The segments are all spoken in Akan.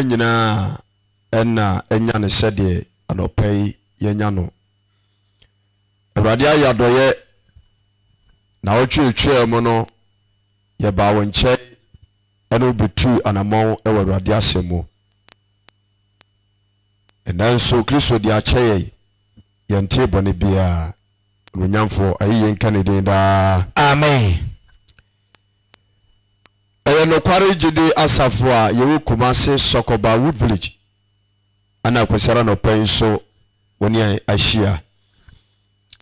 nnipa nyinaa na anya no sɛdeɛ anɔpa yi yɛanya no. Awurade ayɛ adɔeɛ, naawɔtwe a ɛtwaa mu no, yɛbaa wo nkyɛn ne wo bɛtuu anammɔn wɔ Awurade asɛm mu. Ɛnnɛ nso Kristo de akyɛ yɛn, yɛntee bɔne biara. Onuonyamfoɔ, ayeyie nka ne din daa. Amen. Ɛyɛ nokware gyidi asafo a yɛwɔ Kumasi Sɔkɔba Wood Village ɛna Kwasiada anɔpa yi nso wɔne yɛn ahyia.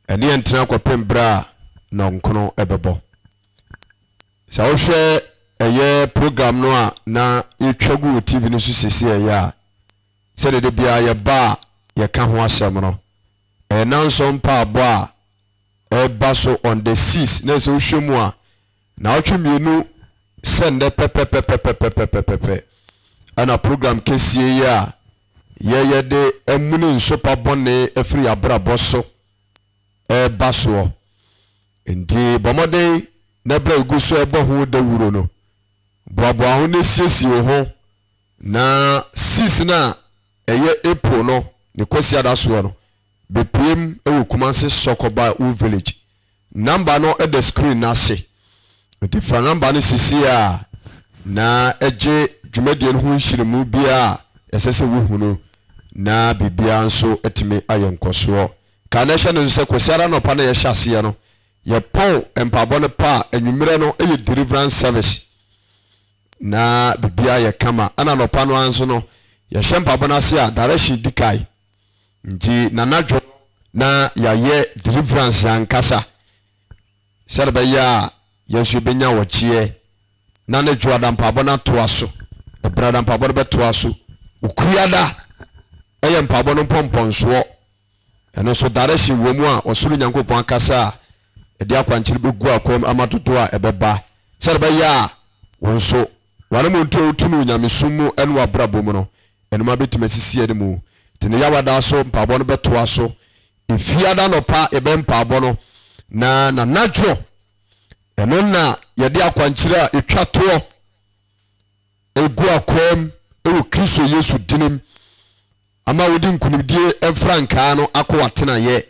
Ɛne yɛn tena kɔpem berɛ a nɔnkono ɛbɛbɔ. Sɛ wohwɛ ɛyɛ program no a na yɛtwa gu wɔ TV no so sisi ɛyɛ a, sɛdeɛ da biara yɛba a yɛka ho asɛm no, ɛyɛ nanso mpaabɔ a ɛba so on the 6 na sɛ wohwɛ mu a Naawɔtwe mmienu sɛ nnɛ pɛpɛpɛpɛpɛpɛpɛpɛ ɛna program kɛsie yi a yɛyɛ de amuni nsopa bɔne afiri yɛabrabɔ so ɛreba soɔ. Nti bɔ mmɔden na berɛ a ɛgu so ɛbɔ ho dawuro no, boaboa ho na siesie wo ho na sis no a ɛyɛ April no ne Kwasiada soɔ no, bɛpuem wɔ Kumasi Sɔkɔba Wood Village. Number no da screen no ase. Nti fa number no sisi a na gye dwumadie no ho nhyerɛmu biara a ɛsɛ sɛ wohunu na biribiara nso atumi ayɛ nkɔsoɔ. Ka na hyɛ no nso sɛ Kwasiada anɔpa na yɛhyɛ aseɛ no, yɛpɔn mpaebɔ no pa a, anwummerɛ no yɛ deliverance service na biribiara yɛ kama. Ɛna anɔpa no ara nso no, yɛhyɛ mpaebɔ no ase a direction di kae. Nti nanadwo na yɛayɛ deliverance ankasa sɛde bɛyɛ a yɛn nso yɛbɛnya ɔgyeɛ na ne dwoada mpaabɔ no atoa so, ɛbrada mpaabɔ no bɛtoa so, okuada ɛyɛ mpaabɔ no mpɔmpɔnsoɔ. Ɛno nso direction wɔ mu a ɔsoro Nyankopɔn akasa a ɛde akwankyerɛ bɛgu akwam ama dodoɔ a ɛbɛba sɛde bɛyɛ a wo nso w'anammɔntuo a wotu no onyamesom mu ne w'abrabɔ mu no Nnoɔma bɛtumi asisi yɛn mu. Nti ne Yawada so mpaabɔ no bɛtoa so. Efiada anɔpa yɛbɛyɛ mpaabɔ no, na n'anadwo ɛno na yɛde akwankyerɛ a ɛtwa toɔ egu akwam wɔ Kristo Yesu dinim ama wode nkunimdie mfrankaa no akɔ w'atenayɛ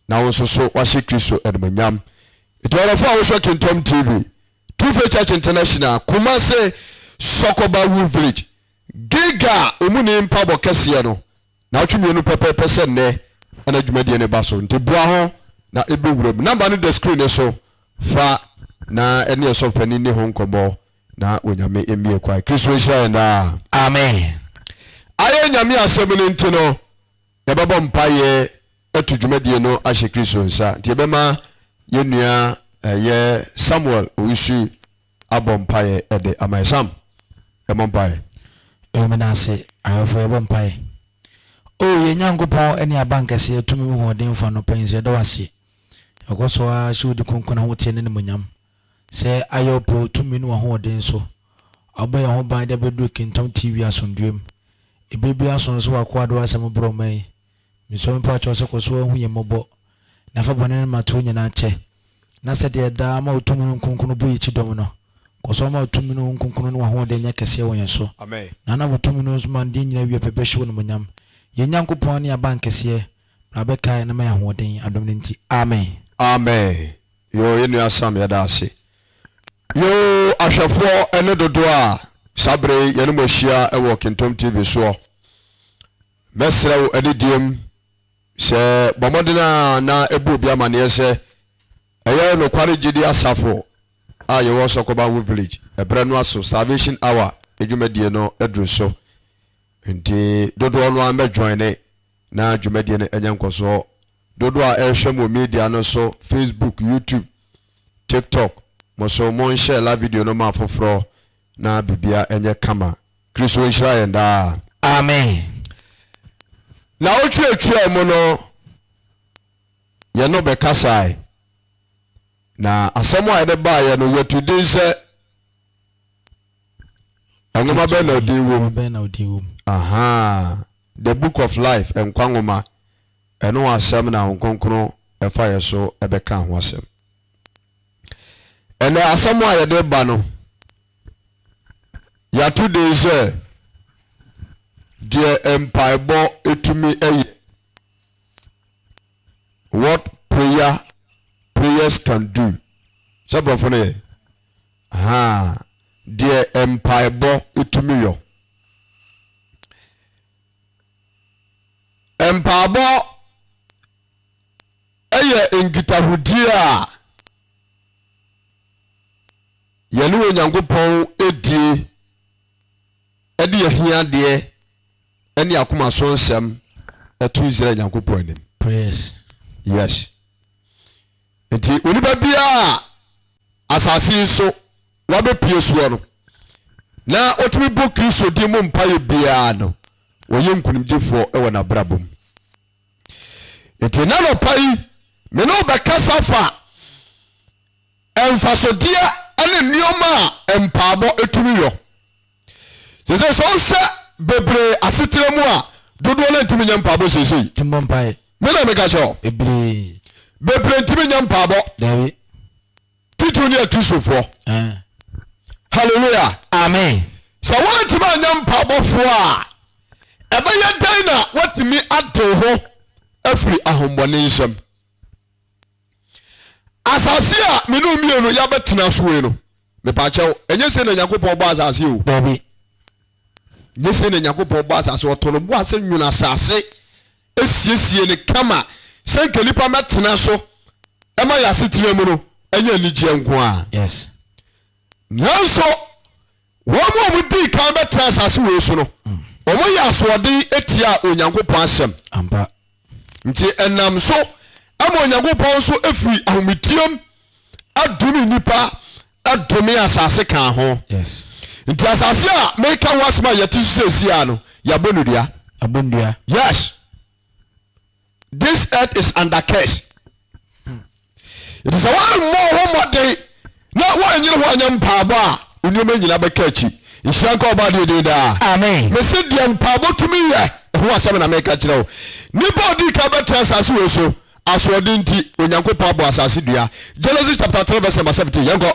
na wo nso so wahyɛ Kristo animuonyam. Nti ɔdɔfo a wohwɛ Kingdom TV, True Faith Church International, Kumasi, Sɔkɔba Wood Village, Gilgal omuni mpaebɔ kɛseɛ no, naawɔtwe mmienu pɛpɛɛpɛ sɛ nnɛ na dwumadie no ba so, nti boa ho na bɛ wura mu. Number no da screen no so, fa na ɛne ɔsɔfo panin nni ho nkɔmmɔ na Onyame mmue kwan. Kristo nhyira yɛn daa. Amen. Ayɛ Nyame asɛm no nti no, yɛbɛbɔ mpaeɛ atu dwumadie no ahyɛ Kristo nsa. Nti yɛbɛma yɛn nua ɛyɛ Samuel Owusu abɔ mpaeɛ de ama yɛn. Sam, yɛmmɔ mpaeɛ. Eo meda ase ahwɛfoɔ yɛbɔ mpaeɛ. O yɛn Nyankopɔn ne abankɛseɛ tumi mu hoɔdenfoɔ anɔpa yi nso yɛda wo ase. Yɛkɔ so ara hyɛ wo di kronkron ahoteɛ ne animuonyam sɛ ayɛ wo pɛ wo tumi ne w'ahoɔden so abɔ yɛn ho ban de abɛduru Kingtom TV asomdwoeɛ mu. Ɛberɛ biara so nso w'akoa de w'asɛm brɛ ɔman yi. Mesrɛ wo mpakyɛw sɛ kɔ so ara hu yɛn mmɔbɔ, na fa bɔne ne mmatoɔ nyinaa kyɛ, na sɛdeɛ daa ama wo tumi no nkronkron bɔ yɛn kyidɔm no, kɔ so ara ma wo tumi no nkronkron ne w'ahoɔden nyɛ kɛseɛ wɔ yɛn so, na na wo tumi no nso ma adeɛ nyinaa wie pɛ bɛhyɛ wo animuonyam. Yɛn Nyankopɔn ne abankɛseɛ, bra bɛkae na ma yɛn ahoɔden, adom no nti. Amen. Amen yoo yɛn nua Sam yɛda ase yoo ahwɛfoɔ ne dodoɔ a saa bere yi yɛne mo ahyia wɔ Kingtom TV soɔ. Mɛsrɛ wo anidiem sɛ bɔ mmɔden a na ɛbɔ obi amanneɛ sɛ ɛyɛ Nokware Gyidi Asafo a yɛwɔ Sɔkɔbanwo Village ɛberɛ no aso Salvation Hour dwumadie no aduru so nti dodoɔ no ara mmɛjoine na dwumadie no ɛnyɛ nkɔsoɔ. Dodoɔ a ɛrehwɛ mo wɔ media no so, Facebook, YouTube, TikTok, mo so monhyɛ live video no ma afoforɔ na biribiara ɛnyɛ kama. Kristo nhyira yɛn daa. Amen. Naawɔtwe a etwaa mu no, yɛne wo bɛkasae, na asɛm a yɛde baeɛ no, yɛto din sɛ Nwoma bɛn na odin wom? Bɛn na odin wom? Aha, The Book of Life, Nkwa Nwoma. Ɛno asɛm na Honhom Kronkron ɛfa yɛ so ɛbɛka ho asɛm. Ɛnɛ asɛm a yɛde ba no, yɛato din sɛ. mpaebɔ tumi yɛ. What prayer prayers can do. Sɛ borɔfo no yɛ. Ahaa, deɛ mpaebɔ tumi yɔ. Mpaebɔ yɛ nkitahodie a yɛne Onyankopɔn die de ahiadeɛ ne akoma so nsɛm to Israel Nyankopɔn anim. Prayers. Yes. Nti onipa biara a asase yi so wabɛpie soɔ no na ɔtumi bɔ Kristo din mu mpaeɛ biara no, wɔyɛ nkunimdifoɔ wɔ n'abrabɔ mu. Nti na nɔpa yi me ne wo bɛkasa fa mfasodeɛ ne nneɛma a mpaabɔ tumi yɔ. Sese sɛ wohwɛ bebree asetena mu a, dodoɔ no ntumi nyɛ mpaabɔ seesei. Tumi bɔ mpaeɛ. Me na meka kyerɛ wo. Bebree. Bebree ntumi nyɛ mpaabɔ. Dabi. Titiriw ne Akristofoɔ. Eh. Hallelujah. Amen. Sɛ woantumi anyɛ mpaabɔfoɔ a, ɛbɛyɛ dɛn na woatumi ade wo ho afiri ahombɔne nsam? Asase a me ne wo mmienu yɛabɛtena so yi no, mepaakyɛw, ɛnyɛ sei na Nyankopɔn bɔ asase o. Dabi. Nyɛ sei na Nyankopɔn bɔ asase. Ɔto no bo ase nwono asase, esiesie no kama sɛ nka nipa mɛtena so ɛma yɛ asetena mu no ɛnyɛ anigyeɛ nko ara. Yes. Nanso wɔn a wɔdii kan bɛtena asase wei so no, wɔyɛ asoɔden tiaa Onyankopɔn asɛm. Ampa. Nti ɛnam so ma Onyankopɔn nso firi ahometiam adome nnipa, adome asase kaa ho. Yes. Nti asase a meka ho asɛm a yɛte so seesie a no, yɛabɔ no dua. Abɔ no dua. Yes. This earth is under curse. Nti sɛ woammɔ wo ho mmɔden na woanyere ho anyɛ mpaabɔ a, wo nneɛma nyinaa bɛka akyi. Nhyira nka ɔbɔ adeɛ din daa. Amen. Mese deɛ mpaabɔ tumi yɛ ho asɛm na meka kyerɛ wo. Nipa a ɔdii kan bɛtena asase wei so, asoɔden nti, Onyankopɔn abɔ asase dua. Genesis chapter 3 verse number 17. Yɛnkɔ.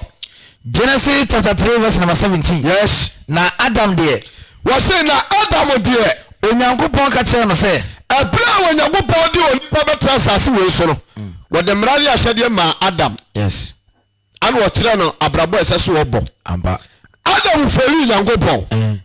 Genesis chapter 3 verse number 17. Yes. Na Adam deɛ. Wɔse na Adam deɛ. Onyankopɔn ka kyerɛɛ no sɛ. Ɛberɛ a Onyankopɔn de onipa bɛtena asase wei so no, wɔde mmara ne ahyɛdeɛ maa Adam. Yes. Ana ɔkyerɛ no abrabɔ a ɛsɛ sɛ ɔbɔ. Ampa. Adam fɛrii Nyankopɔn.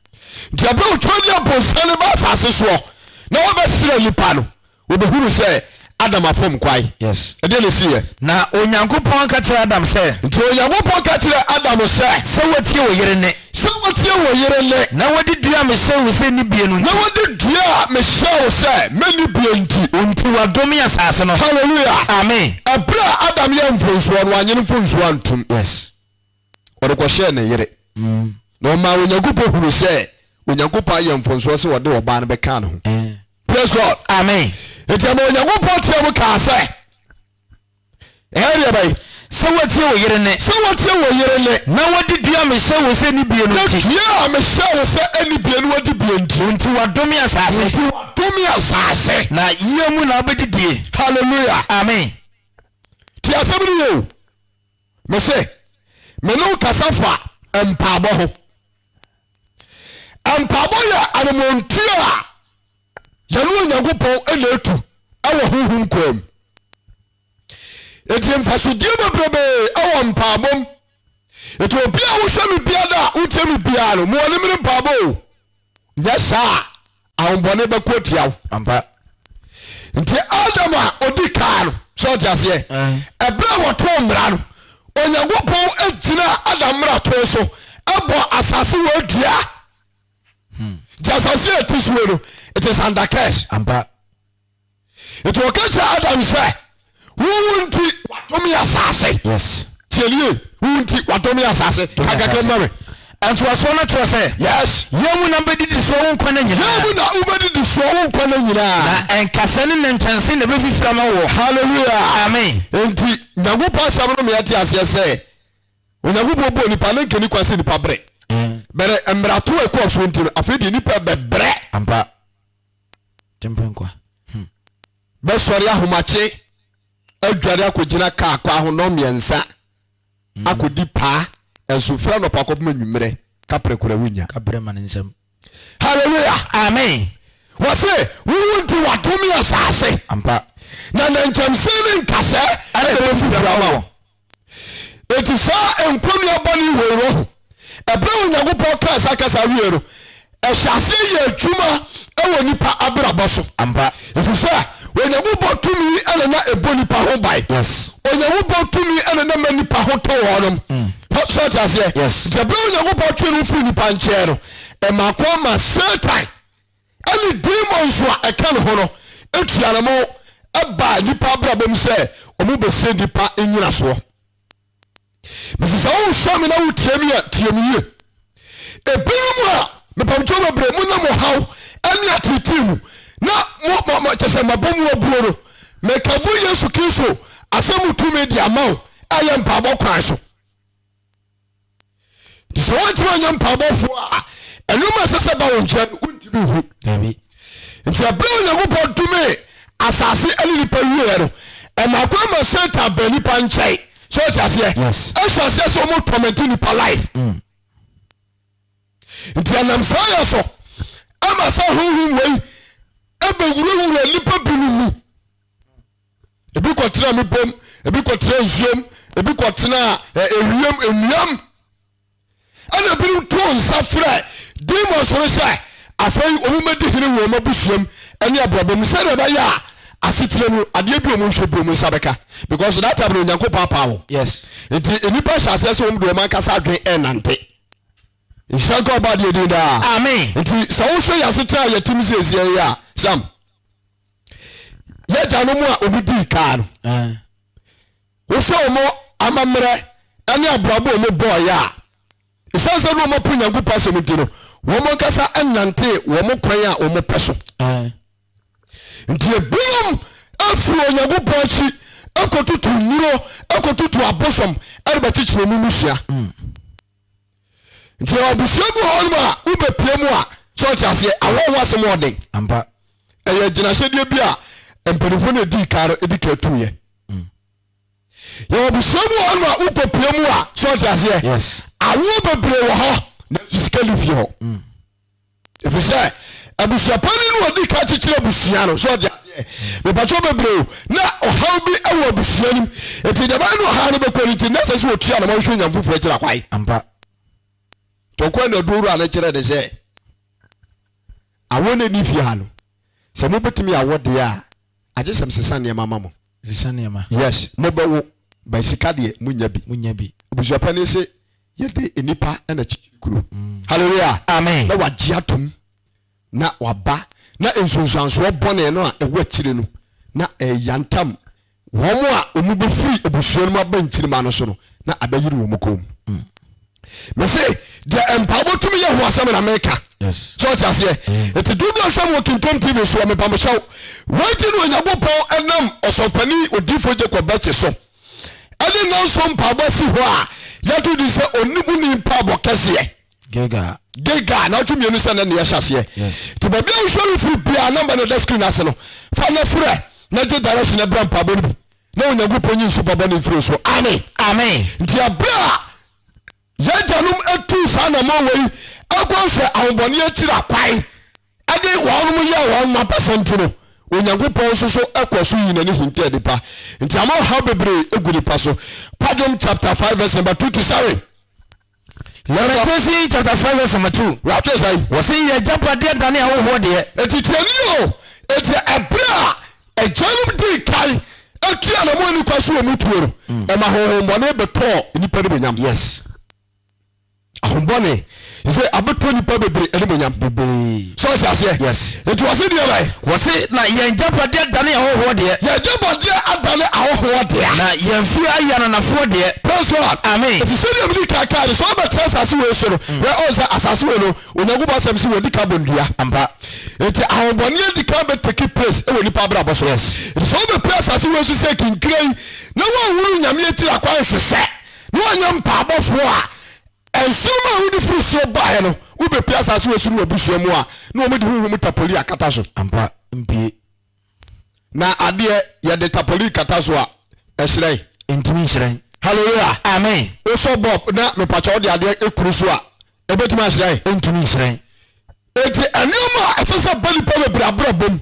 Nti ɛberɛ a ɔtwa di abonsane ba asase soɔ na wɔbɛsrɛ nipa no, Wɔbɛhunu sɛ Adam afom kwae. Yes. Ɛdeɛn na ɛsiiɛ? Na Onyankopɔn ka kyerɛɛ Adam sɛ. Nti Onyankopɔn ka kyerɛɛ Adam sɛ. Sɛ woatie wo yere nne. Sɛ woatie wo yere nne. Na woadi dua a mehyɛɛ wo sɛ nni bie no nti. Na woadi dua a mehyɛɛ wo sɛ mɛnni bie nti. Wo nti wɔadome asase no. Hallelujah. Amen. Ɛberɛ a Adam yɛɛ mfomsoɔ no, wannye ne mfomsoɔ antom. Yes. Ɔde kɔhyɛɛ ne yere. Na ɔmaa Onyankopɔn hunu sɛ Onyankopɔn ayɛ mfomsoɔ sɛ ɔde ɔbaa no bɛkaa ne ho. Praise God. Amen. Enti ɛma Onyankopɔn teɛ mu kaa sɛ, ɛyɛ deɛ bɛyɛ. Sɛ woatie wo yere nne. Sɛ woatie wo yere nne. Na woadi dua a mehyɛɛ wo sɛ nni bie no nti. Na dua a mehyɛɛ wo sɛ ɛnni bie no woadi bie nti. Wo nti wɔadome asase. Wo nti wɔadome asase. Na yea mu na wobɛdidie. Hallelujah. Amen. Tie asɛm no yie o. Mese, me ne wo kasa fa mpaabɔ ho. Mpaabɔ yɛ anammɔntuo a yɛne Onyankopɔn na etu wɔ honhom kwan mu. Enti mfasodeɛ bebrebe wɔ mpaabɔ mu. Enti obi a wohwɛ me biara a wotie me biara no, mowɔ ne mene mpaabɔ o. Nyɛ saa a, ahombɔne bɛko atia wo. Ampa. Nti Adam a ɔdi kaa no, sɛ ɔte aseɛ, ɛberɛ a wɔtoo mmara no, Onyankopɔn gyina Adam mmarato so ɛbɔ asase wɔ dua. Nti asase a ɛte soɔ no, it is under curse. Ampa. Nti ɔka kyerɛ Adam sɛ, wowu nti wadome asase. Yes. Tie nie, wowu nti wadome asase. Dome Ka kakra asase. ma me. Ntoasoɔ no toa sɛ. Yes. Yɛn mu na wobɛdidi soɔ wo nkwa nna nyinaa. Yɛn mu na wobɛdidi soɔ wo nkwa nna nyinaa. Na nkasɛɛ ne nnɛnkyɛnse na ɛbɛfifiri ama woɔ. Hallelujah. Amen. Enti Nyankopɔn asɛm no ma yɛte aseɛ sɛ Onyankopɔn bɔɔ nipa no nka ni kwan sɛ nipa brɛ. Bɛrɛ mmarato a ɛkɔɔ soɔ nti no, afei deɛ nipa bɛbrɛ. Ampa. Tempenkwa. Hmm. Bɛsɔre ahomakye adware akɔgyina kaa kɔ ahonɔ mmiɛnsa akɔdi paa nso firi anɔpa kɔpem anwummerɛ kaprɛ kora wonya. Kaprɛ ma ne nsam. Hallelujah. Amen. Wɔse wo wu nti wɔadome asase. Ampa. Na nnɛnkyɛmse ne nkasɛɛ na ɛbɛfifiri ama wo. Enti saa nkonnua bɔne wei wɔ ho. Ɛberɛ a Onyankopɔn kaa saa kasa wie no, ɛhyɛ aseɛ yɛ adwuma wɔ nipa abrabɔ so. Ampa. Ɛfiri sɛ Onyankopɔn tumi na na ɛbɔ nipa ho ban. Yes. Onyankopɔn tumi na na ma nipa ho tɔ wɔnom. So ɔte aseɛ? Yes. Nti ɛberɛ a Onyankopɔn twe no firi nipa nkyɛn no, ɛma kwan ma Satan ɛne demons a ɛka ne ho no tua ne mo baa nipa abrabɔ mu sɛ wɔn bɛsɛ nipa nnyinasoɔ. Mesi sɛ wohwɛ me na wotie me a tie me yie. Ebinom a mepamkyɛw bebree mo nam ɔhaw ɛne ateetee mu na mo mo mo kyɛ sɛ mabɔ mu abuo no mekafo Yesu Kristo asɛm mu tumi de ama wo ɛyɛ mpaabɔ kwan so. Nti sɛ woantumi anyɛ mpaebɔfoɔ a, ɛnneɛma ɛsɛ sɛ ba wo nkyɛn no wontumi nhu. Dabi. Nti ɛberɛ a Onyankopɔn domee asase ne nipa wieɛ no, ɛma kwan ma Satan baa nipa nkyɛn. So wote aseɛ? Yes. Ɛhyɛ aseɛ sɛ wɔn tɔmɛnte nipa life. Nti ɛnam saa yɛ so ɛma sɛ honhom wei ɛbɛwurawura nipa binom mu. Ebi kɔtena mmepɔm, ebi kɔtena nsuom, ebi kɔtena ewiem, nnuam. Ɛna ebinom to nsa frɛ demons no sɛ afei wɔn mmɛdi hene wɔ wɔn abusuam ne abrabɔ mu sɛdeɛ ɛbɛyɛ a asetena mu adeɛ bi a wɔn nhwɛ bi wɔn nsa bɛka because that time no Onyankopɔn apaa wɔn. Yes. Nti nnipa hyɛ aseɛ sɛ wɔn de wɔn ankasa adwene ɛnante. Nhyira nka ɔba adeɛ din daa. Amen. Nti sɛ wohwɛ yɛ asetena a yɛtim siesie yi a Sam yɛgyanom a wɔn dii kaa no wohwɛ wɔn amammerɛ ne abrabɔ wɔn bɔɔyɛ a ɛsiane sɛ ne wɔn apo Nyankopɔn asɛm nti no wɔn ankasa nante wɔn kwan a wɔn pɛ so nti ebinom afiri Onyankopɔn akyi akɔtutu nnuro akɔtutu abosom ɛde bɛkyekyere wɔn mmusua mm. Nti abusua bi wɔ hɔ nom a wobɛpie mu a sɛ ɔte aseɛ awɔ ho asɛm ɔden. Ampa. Ɛyɛ gyinahyɛdeɛ bi a mpanimfoɔ no ɛdii kan no ɛdi kan tuiɛ. Mm. Yɛwɔ abusua bi wɔ hɔ nom a wokɔpie mu a sɛ ɔte aseɛ yes. Awoɔ bebree wɔ hɔ nanso sika ni fie hɔ. Mm. Ɛfiri sɛ abusuapanin no ɔdi ka kyekyere abusua no sɛ ɔde aseɛ mepatwɛ bebree o na ɔhaw bi wɔ abusua no mu nti deɛ bɛyɛ no ɔhaw no bɛkɔ no nti na ɛsɛ sɛ wɔtua na wɔhwɛ nyam foforɔ akyira kwae ampa tɔkɔ na aduro no kyerɛ ne sɛ awɔ no ani fie ha no sɛ mobɛtumi awɔ deɛ a agye sɛ mesesa nneɛma ma mo sesa nneɛma yes mobɛwo ba sika deɛ monya bi monya bi abusuapanin se yɛde nnipa na kyikyiri kuro mm. hallelujah amen na wagye atom na waba na nsunsuansoɔ bɔne no a ɛwɔ akyire no na ɛyantam wɔn a wɔn bɛfiri abusua no mu aba nkyirima no so no na abɛyere wɔn kɔn mu mm. mese deɛ mpaabɔ tumi yɛ ho asɛm na meka sɛ ɔte aseɛ ɛti mm. dodoɔ hwɛ mu wɔ Kingdom TV so mepamohyɛw wɔnti no Onyankopɔn ɛnam ɔsɔfani odifoɔ Jacob bɛkye so Ɛde nnanson mpaebɔ si hɔ a yɛto din sɛ Onimuni Mpaebɔ Kɛseɛ. Gilgal. Gilgal, naawɔtwe mmienu sɛ nnɛ na yɛhyɛ aseɛ. Yes. Nti baabi a wohwɛ no firi biara namba no ɛda screen ase no, fa na frɛ na gye direction na bra mpaebɔ no bi na Onyankopɔn nyi nsu pa bɔne mfiri wo so. Amen. Amen. Nti ɛberɛ a Yɛn agyanom tuu saa anammɔn wei kɔhwɛ ahobɔne akyiri akwan de wɔnom yɛɛ wɔn mapɛsɛ nti no, Onyankopɔn nso so kɔ so yi n'ani hinta nnipa. Nti ama ɔhaw bebree gu nnipa so. Kwadwom chapter 5 verse number 2 to 7. Lamentations chapter 5 verse number 2. Wɔatwerɛ sɛn? Wɔse yɛn agyapadeɛ dane ahɔhoɔ deɛ. Enti tie nie o, enti ɛberɛ a Agyanom dii kan tuu anamɔn ani kwan so wɔ mu tuo no, mm. ɛma honhommɔne bɛtɔɔ nnipa animonyam. Yes. Ahombɔne sɛ abɛtɔ nnipa bebree animonyam. Bebree. Sɛ ɔte aseɛ? Yes. Nti wɔse deɛ bɛn? Wɔse na yɛn gyapadeɛ adane ahɔhoɔ deɛ. Yɛn gyapadeɛ adane ahɔhoɔ deɛ. Na yɛn fie ayɛ ananafoɔ deɛ. Praise God. Amen. Nti sɛdeɛ mede kan kaa no sɛ wobɛtena asase wei so no, mm. wɛ ɔn sɛ asase wei no Onyankopɔn asɛm se wɔdi kan bɔ nnua. Ampa. Enti ahonbɔne adi kan bɛ take place wɔ nipa abrabɔ so. Yes. Enti sɛ wobɛpue asase wei so sɛ kinkire yi na woanhunu Nyame akyiri akwan nhwehwɛ na woanyɛ mpaabɔfoɔ a, nsoromma a wode firi soro baeɛ no, wobɛpue asase wei so ne w'abusua mu a, na wɔde honhom mu tapoli akata so. Ampa. Mpue. Na adeɛ yɛde tapoli kata so a, ɛhyerɛn. Ɛntumi nhyerɛn. Hallelujah. Amen. Wosɔ bulb na mepakyɛ wode adeɛ ekuru so a, Ɛbɛtumi ahyerɛn? Ɛntumi nhyerɛn. Enti nneɛma a ɛsɛ sɛ ba nipa bebree abrabɔ mu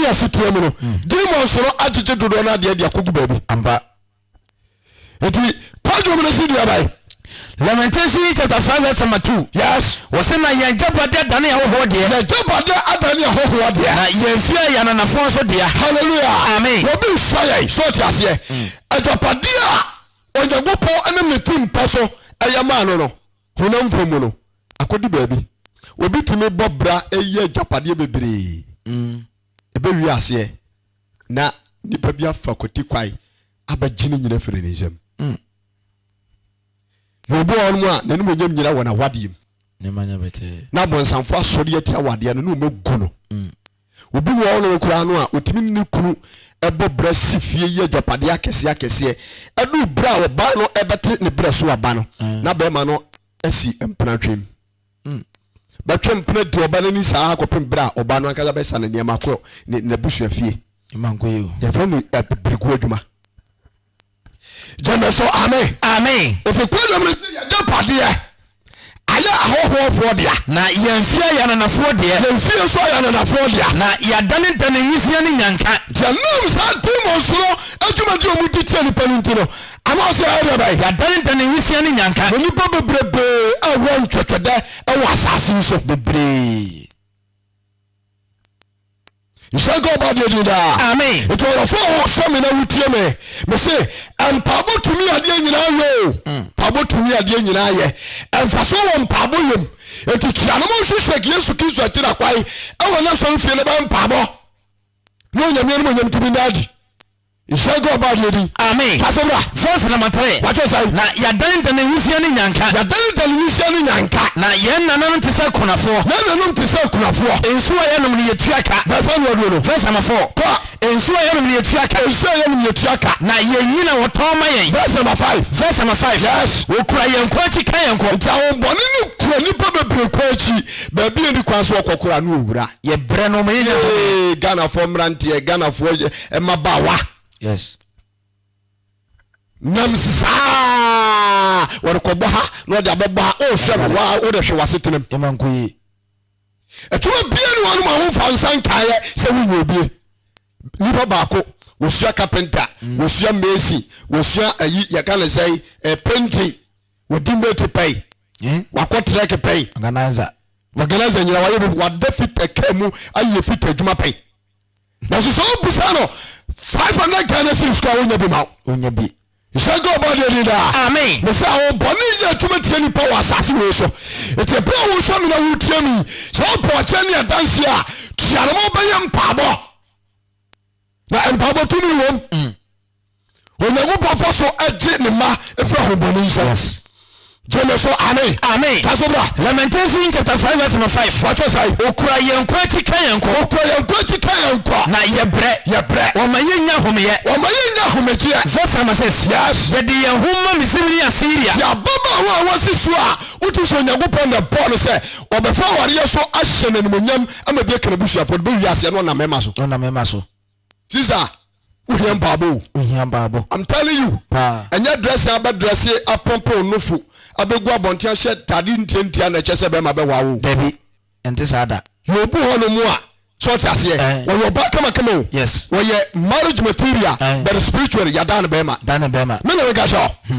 ne asetena mu no, demons no agyegye dodoɔ no adeɛ de akɔgu baabi. Ampa. Enti kwadwom no si deɛ bɛn? Lamentation chapter 5 verse number 2. Yes. Wɔse na yɛn agyapadeɛ adane ahɔhoɔ deɛ. Yɛn agyapadeɛ adane ahɔhoɔ deɛ. Na yɛn fie ayɛ ananafoɔ nso dea. Hallelujah. Amen. Obi nsɔ yɛn so ɔte aseɛ. Agyapadeɛ a Onyankopɔn ne ne ti mpɔ so ɛyɛ maa no no, honam fam mu no, akɔdi baabi. Obi tumi bɔ bra yɛ agyapadeɛ bebree. Ɛbɛwie aseɛ na nipa bi afa kwati kwae abɛgye ne nyina firi ne nsam. Na obi wɔ hɔnom a n'animuonyam nyina wɔ n'awadeɛ mu. Na abɔnsamfo asɔre atia awadeɛ no na wɔagu no. Obi wɔ hɔnom koraa no a ɔtumi ne ne kunu bɔ bra si fie yɛ agyapadeɛ akɛseɛ akɛseɛ. Ɛduru berɛ a ɔbaa no bɛte ne berɛ so aba no, na bɛrima no asi mpena twem. Bɛtwe mpena di ɔba no ani saa kɔpem berɛ a ɔbaa no ankasa bɛsa ne nneɛma akɔ n'abusua fie. Yɛfrɛ no abiriguo adwuma. Gyeme so amen. Amen. Efi kwadwom no sɛ yɛgyapadeɛ ayɛ ahɔhoɔfoɔ dea. Na yɛn fie ayɛ ananafoɔ deɛ. Yɛn fie nso ayɛ ananafoɔ dea. Na yɛadanedane nwisiaa ne nnyanka. Nti ɛnam saa demons no adwumadi a wɔdi tia nnipa no nti no, ama ɔsɛ yɛayɛ deɛ bɛn? Yɛadanedane nwisiaa ne nnyanka. Na nnipa bebrebee a wɔ ntwɛtwɛdɛ wɔ asase yi so. Bebree. Nhyira nka ɔba deɛ din daa. Amen. Nti ɔyɔfo a wɔhwɛ me na wotie me, me se mpaabɔ tumi adeɛ nyinaa yɛ o. Mpaabɔ tumi adeɛ nyinaa yɛ. Mfasoɔ wɔ mpaabɔ yam. Nti kyia no mo nhwehwɛ Yesu Kristo akyiri akwan ɛwɔ n'asɔre fie no bɛyɛ mpaabɔ. Na Onyame animuonyam tumi nda adi. Nhyira nka ɔbaa deɛ din. Amen. Fa so bra. Verse number 3. Watwerɛ sɛn? Na yɛadanedane nwisiaa ne nnyanka. Yɛadanedane nwisiaa ne nnyanka. Na yɛn nananom te sɛ akunafoɔ. Yɛn nananom te sɛ akunafoɔ. Nsuo a yɛnom no yɛtua ka. Verse ɛna ɔduro no. Verse number 4. Kɔ. Nsuo a yɛnom no yɛtua ka. Nsuo a yɛnom yɛtua ka. Na yɛn nnyina wɔtɔn ma yɛn. Verse number 5. Verse number 5. Yes. Wɔkura yɛn kɔn akyi ka yɛn kɔ. Nti ahombɔne no kura nnipa bebree kɔn akyi. Baabi a ɛni kwan so wɔkɔ koraa no owura. Yɛbrɛ no ma yɛnya home. Yee, Ghanafoɔ mmeranteɛ, Ghanafoɔ mmabaawa. Yes. Nam saa wɔde kɔbɔ ha na wɔde abɛbɔ ha ɔrehwɛ no wa wode hwɛ w'asetenam. Ɛma nkɔ yie. Adwuma bia ne wɔn a wɔmfa nsa nkaeɛ sɛ wonyɛ obie. Nipa baako wɔsua carpenter, wɔsua mason, wɔsua ayi yɛka ne sɛ eh, painting, wɔdi mate pɛn, Eh? wakɔ trɛk pɛn. Organizer. Organizer nyina wayɛ bi wada fita kaa mu ayɛ fita adwuma pɛn. Nanso sɛ wobisa no 500 Ghana cedis koraa wonya bi ma wo. Wonya bi. Nhyira nka ɔbɔ adeɛ din daa. Amen. Mese ahobɔne yɛ adwuma tia nipa wɔ asase wei so. Nti ɛberɛ a wohwɛ me na wotie me yi, sɛ wopɛ ɔkyɛ ne adanseɛ a, tua no ma wobɛyɛ mpaabɔ. Na mpaabɔ tumi wom. Onyankopɔn fa so gye ne mma firi ahobɔne nsam. Yes. Gye me so, amen. Amen. Ka so bra. Lamentation chapter 5 verse number 5. Wɔtwe sɛn? Okura yɛn kɔ akyi ka yɛn kɔ. Okura yɛn kɔ akyi ka yɛn kɔ. Na yɛbrɛ. Yɛbrɛ. Wɔma yɛnya homeyɛ. Wɔma yɛnya homegyeɛ. Verse number 6. Yes. Yɛde yɛn ho ma Misraim ne Asiria. Ti ababaawa a wasi so a wotu sɛ Onyankopɔn na ɛbɔɔ no sɛ ɔbɛfa awareɛ so ahyɛ no animuonyam ama bi aka n'abusuafoɔ no bɛwie aseɛ no ɔnam mmarima so. Ɔnam mmarima so. Sisa, wohia mpaabɔ o. Wohia mpaabɔ. I'm telling you. Paa. Ɛnyɛ dressing abɛ dresse apɔmpɔn nofo abɛgu abɔnten ahyɛ tade ntiantia na ɛkyɛ sɛ bɛrima bɛwa wo. Dabi, ɛnte saa da. Yɛ obi hɔ nom a, sɛ ɔte aseɛ, Eh. wɔyɛ ɔbaa kamakama o. Yes. Wɔyɛ marriage material, Eh. but spiritually yɛadan no bɛrima. Dan no bɛrima. Me na meka kyerɛ wo.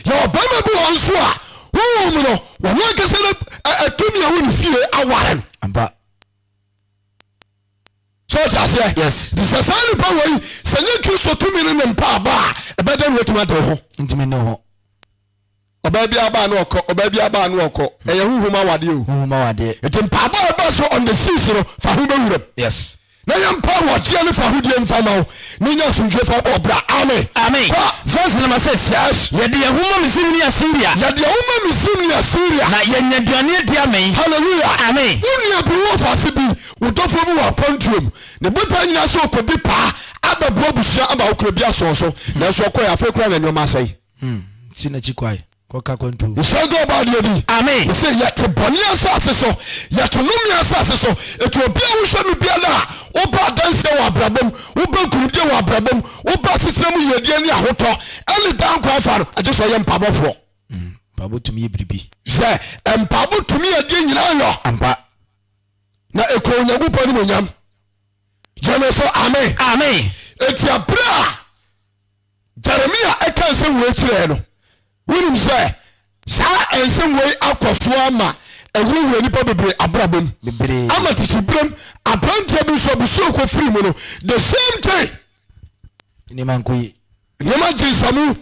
Yɛwɔ bɛrima bi wɔ nso a, honhom mu no, wɔn ankasa no atumi a wɔ ne fie aware no. Ampa. So ɔte aseɛ? Yes. Nti sɛ saa nipa wei sɛ nye Kristo tumi ne ne mpaabɔ a ɛbɛdɛ na watumi ade ho. Ntumi ne ho. Ɔbaa bi aba na ɔkɔ, ɔbaa bi aba na ɔkɔ. Ɛyɛ huhum awadeɛ o. Huhum awadeɛ. Nti mpaabɔ a ɛba so on the seas no fa ho bɛwuram. Yes. Na yɛ mpa wɔgyeɛ ne fa hodie mfa ma wo ne nya asomdwoe fa bɔ ɔbra. Amen. Amen. Kɔ. Verse number 6. Yes. Yɛde yɛn ho ma Misrim ne Asiria. Yɛde yɛn ho ma Misrim ne Asiria. Na yɛnya aduane adi amee. Hallelujah. Amen. Wo nua bi wɔ faase bi, wo dɔfoɔ bi wɔ akwantuo mu. Ne botae nyinaa sɛ ɔkɔdi paa abɛboa abusua ama ɔkura bi asɔn so. Nanso ɔkɔe, afei koraa na nneɛma asɛe. Hmm. Si n'akyi kwae. Kɔka kwantuo. Nhyira nka ɔbaa deɛ bi. Amen. Mese yɛte bɔne asase so, yɛte nnome asase so. Eti obi a wohwɛ me biara a woba adanseɛ wɔ abrabɔ mu, woba nkunimdie wɔ abrabɔ mu, woba asetena mu yiedie ne ahotɔ ɛne daa nkwa afa no, agye sɛ ɔyɛ mpaabɔfoɔ. Mpaabɔ tumi yɛ biribi. Sɛ mpaabɔ tumi yɛ adeɛ nyinaa yɔ. Ampa. Na ɛkura Onyankopɔn animuonyam. Gyeme so amen. Amen. Enti abere a Jeremia ɛka nsɛm wei kyerɛɛ no, wonim sɛ saa nsɛm wei akɔ so ama awurawura nnipa bebree abrabɔ mu. Bebree. Ama tete berɛm aberanteɛ bi nso abusua ɔkɔfiri mu no the same thing. Nneɛma nkɔ yie. Nneɛma gye nsamu.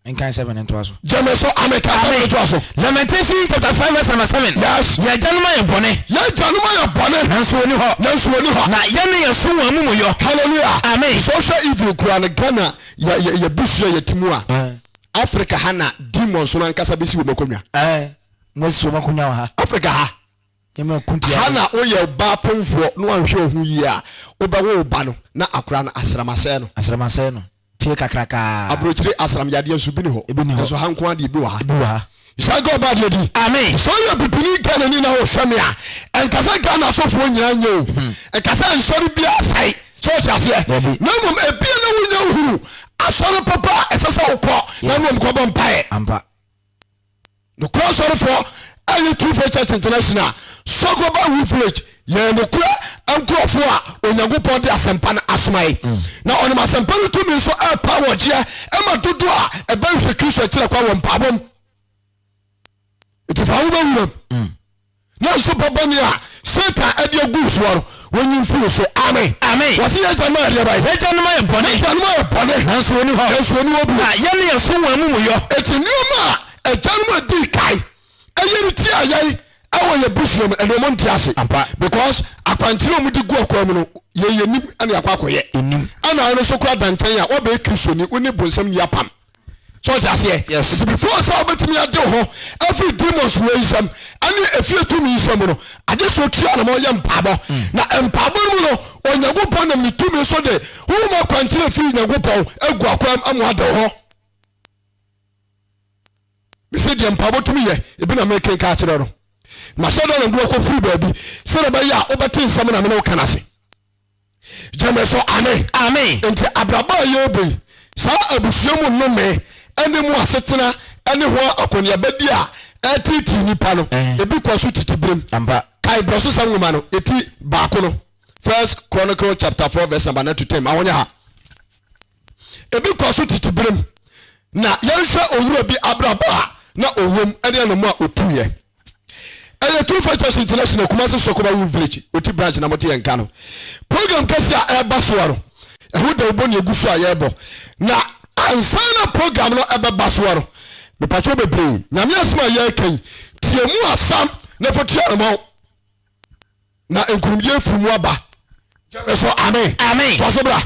Nkan 7 ntoa so. Gyeme so amen kan 7 ntoa so. Lamentation chapter 5 verse number 7. Yes. Yɛn agyanom ayɛ bɔne. Yɛn agyanom ayɛ bɔne. Nanso wɔnni hɔ. Nanso wɔnni hɔ. Na yɛn ne yɛn so wɔn amumuyɔ. Hallelujah. Amen. Sɛ wohwɛ even kura no Ghana yɛ yɛ yɛ busua yɛ ti mu a. Africa ha na demons no ankasa bɛsi wɔn akonnwa. Ɛɛ. Wɔn asi wɔn akonnwa wɔ ha. Africa ha. Nneɛma ɛko tia. Ha na woyɛ ɔbaa pemfoɔ na wanhwɛ wo ho yie a wobɛwo wo ba no na akora no asram asɛe no. Asram asɛe no. Tie kakrakaa. Aburokyire asram yadeɛ nso bi ni hɔ. Ebi ni hɔ. Nso ha nko ara deɛ ebi wɔ ha. Ebi wɔ ha. Nhyira nka ɔbaa deɛ di. Amen. Sɛ woyɛ bibini Ghanani na wohwɛ me a, ɛnka sɛ Ghana asɔfoɔ nyinaa nyɛ o. Ɛnka sɛ nsɔre biara sɛe. Sɛ wote aseɛ? Dabi. Na mmom ebia na wonya nhunu asɔre papa a ɛsɛ sɛ wokɔ na Yes. ne wɔn kɔbɔ mpaeɛ. Ampa. Nokorɛ asɔrefoɔ a ɛyɛ True Faith Church International, Sokoba Wu Village, yɛyɛ nokorɛ nkurɔfoɔ a Onyankopɔn de asɛmpa no asoma yɛn. Na ɔnam asɛmpa no tumi so ɛrepa wɔgyeɛ ɛma dodoɔ a ɛbɛhwehwɛ Kristo akyiri kwan wɔ mpaebɔ mu. Nti fa wo bɛwuram. Na nso pɛ bɔne a Satan de agu soɔ no, wɔnyi mfiri wo so. Amen. Amen. Wɔse yɛn agyanom ayɛ deɛ bɛn? Yɛn agyanom ayɛ bɔne. Yɛn agyanom ayɛ bɔne. Nanso wɔnni hɔ. Nanso wɔnni hɔ bio. Na yɛn ne yɛn so wɔn amumuyɔ. Enti nneɛma a agyanom a dii kan ɛyɛ no tia yɛn ɛwɔ yɛn busua mu ɛnna wɔn nte ase. Ampa. Because akwankyerɛ a wɔde gu akwan mu no yɛn yɛn nim ɛna yɛakɔ akɔyɛ. Yɛnnim. Ɛna ɛno nso kora da nkyɛn a wɔbɛyɛ Kristoni wo ne bonsam nni apam. So ɔte aseɛ? Yes. Nti before sɛ wobɛtumi ade wo ho afiri demons wei nsam ɛne efie tumi nsam no, agye sɛ otua na ɔyɛ mpaabɔ. Na mpaabɔ no mu no, Onyankopɔn nam ne tumi so de honhom akwankyerɛ firi Nyankopɔn agu akwam ama ade wo ho. Mese deɛ mpaabɔ tumi yɛ, ebi na mekenka akyerɛ no. Mahyɛ da na mede wakɔ firi baabi sɛdeɛ ɛbɛyɛ a wobɛte nsɛm na mene wo ka no ase. Gyeme so amen. Amen. Nti abrabɔ a yɛrebɔ yi, saa abusua mu nnome ne mu asetena ne ho akɔneabadi a ɛreteetee nnipa no, ebi kɔ so tete berem. Ampa. Kae Brɛsosɛm nwoma no, eti baako no, First Chronicle chapter 4 verse number 9 to 10, ma wɔnyɛ ha. Ebi kɔ so tete berem. Na yɛnhwɛ owura bi abrabɔ a na ɔwom ne anamo a ɔtuiɛ. Ɛyɛ True Faith Church International Kumasi Sokoba Wood Village Oti branch na mote yɛn nka no. Program kɛse a ɛreba soɔ no, ɛho dawubɔ ne egu so a yɛrebɔ. Na ansa na program no ɛbɛba soɔ no, mepatwɛ bebree, Nyame asɛm a yɛreka yi, tie mu asam na fa tua anamɔn. Na nkurumdie firi mu aba. Gyeme so amen. Amen. Toa so bra.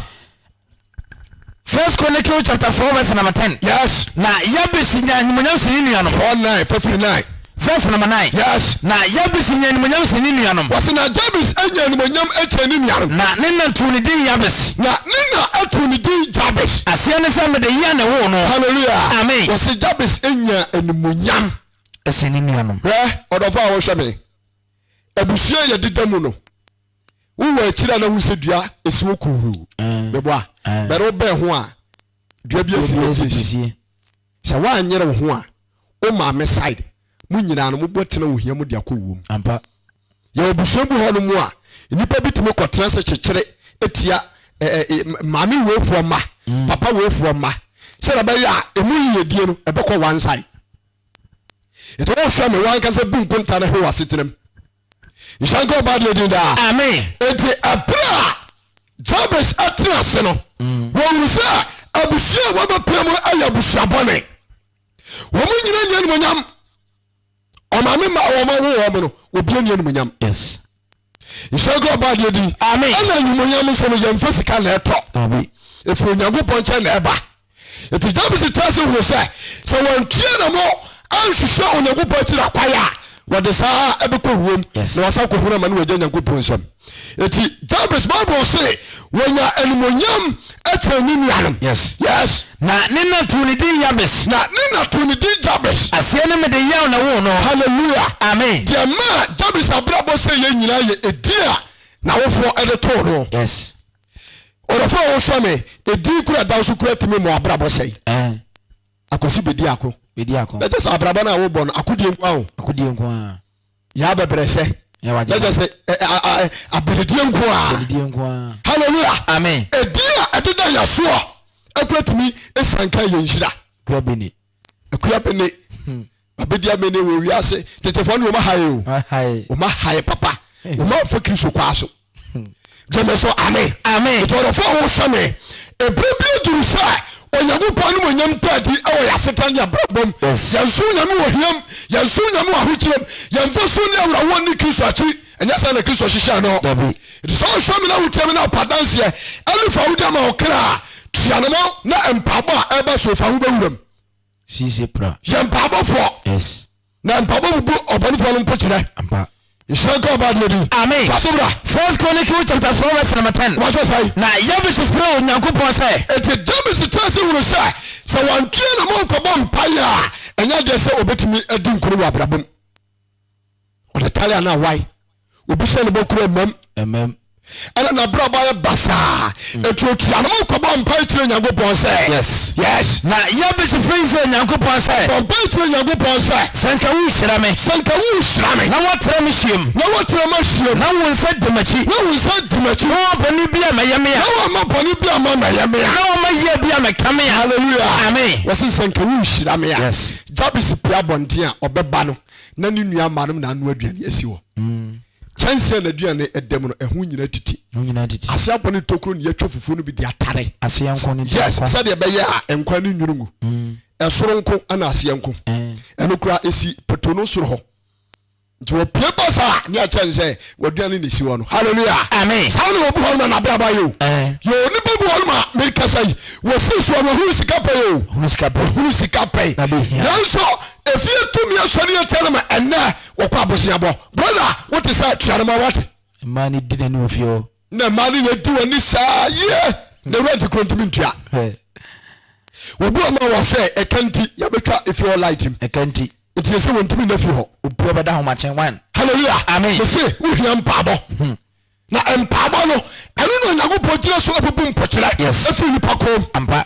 First Chronicle chapter 4 verse number 10. Yes. Na Yabes nya animuonyam sen ne nuanom. 4 9 fa firi 9. Verse number 9. Yes. Na Yabes nya animuonyam sen ne nuanom. Wɔsi na Jabes anya animuonyam kyɛn ne nuanom. Na ne na too ne din Yabes. Na ne na too ne din Jabes. Aseɛ ne sɛ mede yea na ɛwoo no. Hallelujah. Amen. Wɔsi Jabes anya animuonyam. Sen ne nuanom. Hwɛ ɔdɔfo a wɔhwɛ me. Abusua a yɛdeda mu no. Wowɔ akyiri a na hu sɛ dua esi hɔ kuhuu. Meboa. Bɛrɛ wobɛn ho a dua bi asi na esi. Sɛ woanyere wo ho a, wo maame side mo nyinaa no mobɔ tena ohia mu de akɔ wuo mu. Ampa. Yɛwɔ abusua bi hɔ no mu a nnipa bi tumi kɔtena ase kyekyere tia maame weifoɔ mma, papa weifoɔ mma sɛdeɛ ɛbɛyɛ a emu yiyedie no ɛbɛkɔ one side. Nti wohwɛ me wankasa bu nkonta no hwɛ wɔ asetena mu. Nhyira nka ɔbaa deɛ din daa. Amen. Enti ɛberɛ a Jabes tena ase no, wɔhunu sɛ abusua a wɔbɛpɛ mu yɛ abusua bɔne. Wɔn nyina nni animonyam. Ɔmaame mma a wɔn awo wɔn no, obi nni animonyam. Yes. Nhyira nka ɔbaa deɛ din. Amen. Ɛna animonyam nso no yɛmfa sika na ɛtɔ. Dabi. Ɛfiri Onyankopɔn nkyɛn na ɛba. Enti Jabes traa ase hunuu sɛ, sɛ wantua na mo anhwehwɛ Onyankopɔn akyiri akwan a, wɔde saa ara bɛkɔ wuom na wasan akɔhunu amane wɔ Agya Nyankopɔn nsam. Enti Jabes, Bible se, wɔnya animuonyam kyɛn ne nuanom. Yes. Yes. Na ne na too ne din Yabes. Na ne na too ne din Jabes. Aseɛ ne mede yaw na woo no. Hallelujah. Amen. Deɛ ɛmaa Jabes abrabɔ sɛeɛ nyinaa yɛ edin a n'awofoɔ de too no. Yes. Ɔdɔfo a wohwɛ me, edin koro a ɛda wo so kura tumi ma w'abrabɔ sɛe. Eh. Akwasi bedi ako. Bɛdi ako. Na kyɛ sɛ abrabɔ no a wobɔ no akodie nko ara o. Akodie nko ara. Yɛ abɛbrɛsɛ. Yɛ wagye Na kyɛ sɛ ɛ ɛ a ɛ abɛdidie nko ara. Abɛdidie nko ara. Hallelujah. Amen. Edin a ɛdeda yɛn soɔ ɛkura tumi esianka yɛn nhyira. Akua Bene. Akua Bene. Abedi amene wɔ wiase. Tetefoɔ no wɔn ahae o. Wɔn ahae papa. Wɔn amfa Kristo kwaa so. Gyeme so amen. Amen. Nti ɔdɔfo a wohwɛ me, ebere bi aduru sɛ Onyankopɔn animuonyam da adi wɔ yɛn asetena ne abrabɔ mu. Yɛn som Nyame wɔ hia mu, yɛn som Nyame wɔ ahokyerɛ mu, yɛmfa su ne awerɛhoɔ nni Kristo akyi. Ɛnyɛ saa na Kristo hyehyɛɛ no. Dabi. Nti sɛ wohwɛ me na wotie me na wopɛ adanseɛ ɛne fa wode ama wo kra a, tua ne mo na mpaebɔ a ɛba so fa ho bɛwura mu. Sisi pra. Yɛ mpaebɔfoɔ. Yes. Na mpaebɔ bubu ɔbɔnefoɔ no mpokyerɛ. Ampa. Nhyira nka ɔbaa deɛ din. Amen. Fa so bra. First Chronicle chapter 4 verse number 10. Wɔatwerɛ sɛn? Na Yabes frɛɛ Onyankopɔn sɛ. Enti Jabes tenaa ase hunuu sɛ, sɛ wantwe ne ho ankɔbɔ mpaeɛ a, ɛnyɛ adeɛ sɛ ɔbɛtumi adi nkonim wɔ abrabɔ mu. Ɔde tare anaa wae. Obi hyɛ ne bɔ kura mmam. Mmam. Ɛna n'abrabɔ ayɛ basaa. Eti otua ne ho kɔbɔ mpae kyerɛ Nyankopɔn sɛ. Yes. Yes. Na Yabes frɛ Israel Nyankopɔn sɛ. Bɔ mpae kyerɛ Nyankopɔn sɛ. Sɛ nka worehyira me. Sɛ nka worehyira me. Na woatra me hyiam. Na woatra m'ahyiam. Na wo nsa di m'akyi. Na wo nsa di m'akyi. Na woamma bɔne bi ammɛyɛ me a. Na woamma bɔne bi amma ammɛyɛ me a. Na woamma yea bi ammɛka me a. Hallelujah. Amen. Wɔse sɛ nka worehyira me a. Yes. Jabes pue abɔnten a ɔbɛba no na ne nua mmanom na anoa aduane asi hɔ. Kyɛnsee a n'aduane da mu no, ɛho nyinaa titi. Ase abɔ ne tokuro na yɛatwa fufuo no bi de atare. Aseɛ nko ne Yes, sɛdeɛ ɛbɛyɛ a nkwan no nwunu ngu. Ɛsoro nko ɛna aseɛ nko. Ɛno koraa ɛsi poto no soro hɔ. Nti wɔpue ba saa ne akyɛ ne sɛ wɔaduane na ɛsi hɔ no. Hallelujah. Amen. Saa na wɔbu hɔ no ma n'abrabɔ ayɛ o. Yɛ onipa bi wɔ hɔ no ma mekasa yi, wɔfiri soɔ no ɔhunu sika pɛi o. Ɔhunu sika pɛi. Ɔhunu sika pɛi. Nanso efie tumi asɔre atia no ma ɛnnɛ wɔkɔ aboseabɔ. Brother, wote sɛ tua no ma wate. Mmaa no di n'ani wɔ fie hɔ. Na mmaa no na di w'ani saa yie. Na rent kuro ntumi ntua. Obi wɔ ma wɔhwɛ ɛka nti yɛbɛtwa efie hɔ light mu. Ɛka nti. Nti yɛsɛ wɔntumi nna fie hɔ. Obi ɔbɛda ahomakye one. Hallelujah. Amen. Mese wohia mpaabɔ. Na mpaabɔ no ɛno na Onyankopɔn gyina so abubu mpokyerɛ. Yes. Efiri nipa kɔn mu. Ampa.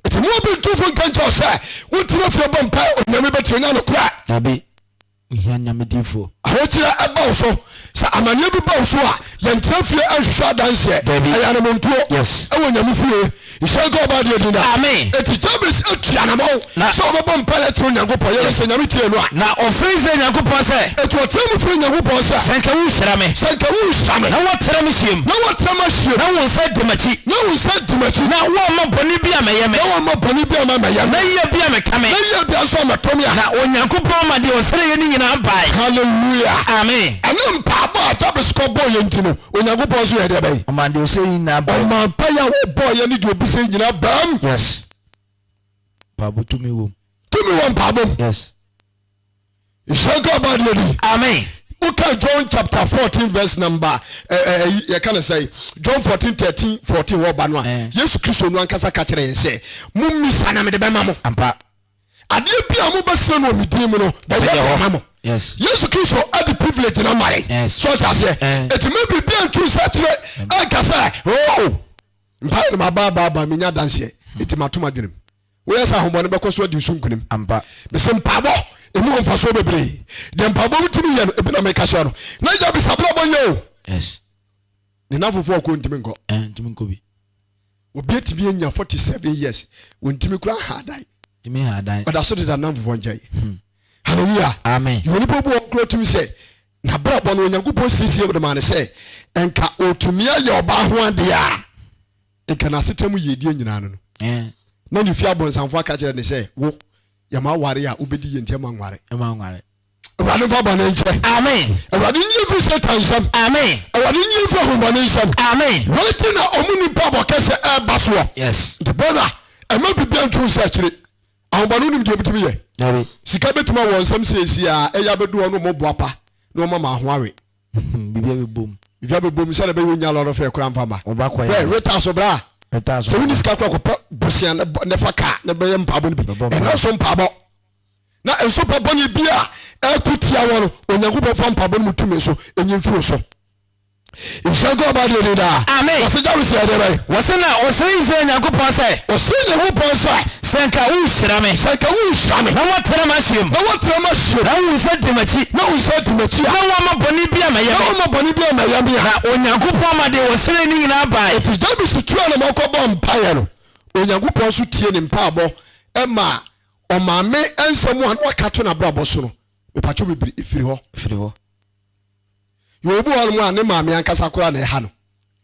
Nti mo obi ntufo nka nkyerɛ sɛ wotena fie bɔ mpae Onyame bɛtie nya nokorɛ. Dabi. Ohia Nyame difoɔ. Ahokyerɛ ɛba wo so, sɛ amaneɛ bi ba wo so a, yɛntena fie nhwehwɛ adanseɛ. Dabi. Ɛyɛ anamontuo. Yes. Ɛwɔ Nyame fie. Nhyira nka ɔbaa deɛ din daa. Amen. Enti Jabes atu anamɔn Na. sɛ ɔbɛbɔ mpaeɛ akyerɛ Onyankopɔn. Yɛhwɛ sɛ Nyame tie no a. Na ɔfrɛɛ Israel Nyankopɔn sɛ. Enti ɔteaa mu frɛɛ Nyankopɔn sɛ. Sɛ anka worehyira me. Sɛ anka worehyira me. Na woatra me hyiam. Na woatra m'ahyiam. Na wo nsa adi m'akyi. Na wo nsa adi m'akyi. Na woamma bɔne bi ammɛyɛ me. Na woamma bɔne bi amma ammɛyɛ me. Na yea bi ammɛka me. Na yea bi nso ammɛtɔ me a. Na Onyankopɔn ma deɛ ɔsrɛeɛ no nyinaa bae. Hallelujah. Amen. Ɛne mpaebɔ a Jabes kɔbɔeɛ nti no, Onyankopɔn nso yɛɛ deɛ bɛn? Ɔmaa deɛ ɔsrɛeɛ nyinaa bae. Ɔmaa mpaeɛ a wɔbɔeɛ ne deɛ ɔbisaeɛ nyinaa baam. Yes. Mpaebɔ tumi wom. Tumi wɔ mpaebɔ mu. Yes. Nhyira nka ɔbaa deɛ di. Amen. Woka John chapter 14 verse number eh, eh, eh, yɛka no sɛ John 14 13 14 hɔ ba no a Eh. Yesu Kristo no ankasa ka kyerɛ yɛn sɛ mommisa na mede bɛma mo. Ampa. Adeɛ bi a mobɛsrɛ no wɔ me din mu no bɛyɛ Bɛyɛ de hɔ. ama mo. Yes. Yesu Kristo ade privilege no ama yɛn. Yes. So ɔte aseɛ. Eh. Eti me biribi antu nsa kyerɛ anka sɛ oh mpaeɛ no maba aba aba menya adanseɛ eti mato m'adwenem. Woyɛ sɛ ahobɔne bɛkɔ so adi so nkunim. Ampa. Mese mpaebɔ emu wɔ mfasoɔ bebree. Deɛ mpaebɔ mu tumi yɛ no ebi na meka kyerɛ no. Na gya bisa brabɔ nyɛ o. Yes. Ne nafofoɔ ɔkɔ ntumi nkɔ. Eh, ntumi nkɔ bi. Obi atumi anya 47 years wɔntumi kura ha adan. Ntumi ha adan. Ɔda so deda namfofoɔ nkyɛn. Hallelujah. Amen. Yɛ onipa bi wɔ kura tumi sɛ n'abrabɔ no Onyankopɔn siesie de maa no sɛ nka ɔtumi ayɛ ɔbaa ho adeɛ a nka n'asetena mu yiedie nyinaa no no Eh. na ne fie abɔnsamfoɔ aka kyerɛ ne sɛ wo yɛma aware a wobɛdi yie nti ɛma nware. Ɛma nware. Awurade mfa bɔne nkyɛ. Amen. Awurade nyi mfiri Satan nsam. Amen. Awurade nyi mfiri ahobɔne nsam. Amen. Wei ti na ɔmo nipa bɔ kɛsɛ ɛɛba soɔ. Yes. Nti brother ɛma biribi nto nsa akyire. Ahobɔne wonim deɛ obetumi yɛ. Dabi. Sika betumi awɔ nsam seesie a ɛyɛ abɛdu hɔ no ɔmo boa pa na ɔmo ama aho awe. Biribi abɛbom. Biribi abɛbom sɛdeɛ ɛbɛyɛ onya lɔrɔ fɛ kora mfa ma. Ɔba kɔ Wɛ yɛ. reta so bra. Reta so. Sɛ wonni sika kora kɔpɛ bosea ne fa kaa ne bɛyɛ mpaabɔ no bi. Bɛbɔ mpaebɔ. Ɛno nso mpaabɔ. Na nso pa bɔne bi a ɛko tia wɔ no, Onyankopɔn fa mpaabɔ no mu tumi so enyi mfiri wo so. Nhyira nka ɔbaa deɛ din daa. Amen. Wɔse Jabes yɛ deɛ bɛn? Wɔse na ɔsrɛ Israel Nyankopɔn sɛ. Ɔsrɛ Nyankopɔn sɛ. Sɛ nka worehyira me. Sɛ nka worehyira me. Na woatena m'ahyeɛ mu. Na woatena m'ahyeɛ mu. Na wo nsa di m'akyi. Na wo nsa di m'akyi a. Na woamma bɔne bi ammɛyɛ me. Na woamma bɔne bi ammɛyɛ me a. Na Onyankopɔn ma deɛ wɔsrɛɛ no nyinaa bae. Enti Jabes tuu anamɔn kɔbɔɔ mpaeɛ no, Onyankopɔn nso tiee ne mpaebɔ maa ɔmaame nsɛm a na waka ato n'abrabɔ so no, mepakyɛw bebree, ɛfiri hɔ. Ɛfiri hɔ. Yɛwɔ obi wɔ hɔnom a ne maame ankasa koraa na ɛha no.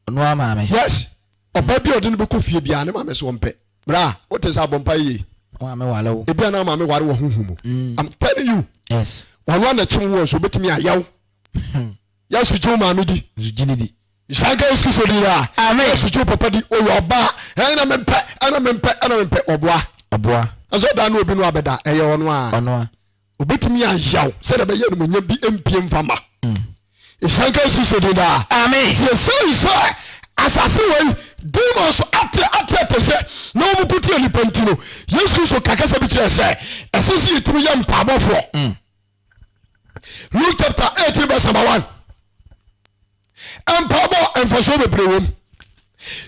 Ɔno ara maame. Yes. Ɔba bi a ɔde no bɛkɔ fie biara ne maame so ɔmpɛ. Bra, wote sɛ abɔ mpa yie. Maame ware wo. Ebi a na maame ware wɔ honhom mu. Mm. I'm telling you. Yes. Ɔno a na kyem wo nso obetumi ayɛw. Yesu gye wo maame di. Gye ne di. Nhyira Yesu Kristo din daa. Amen. Yesu gye wo papa di. Oyɛ ɔbaa. Ɛna mempɛ, ɛna mempɛ, ɛna mempɛ. Ɔboa. Ɔboa. Ɛsɛ ɔdaa ne obi no abɛda. Ɛyɛ ɔno a. Ɔno a. Obetumi ayaw sɛdeɛ ɛbɛyɛ animuonyam bi mpie mfa ma. Nhyira nka Yesu Kristo din daa. Amen. Nti ɛsiane sɛ asase wei demons ate ate atɛsɛ na wɔn ko tia nipa nti no, Yesu Kristo ka kasa bi kyerɛ sɛ ɛsɛ sɛ yɛtumi yɛ mpaabɔfoɔ. Mm. Luke chapter 18 verse number 1. Mpaabɔ mfasoɔ bebree wom.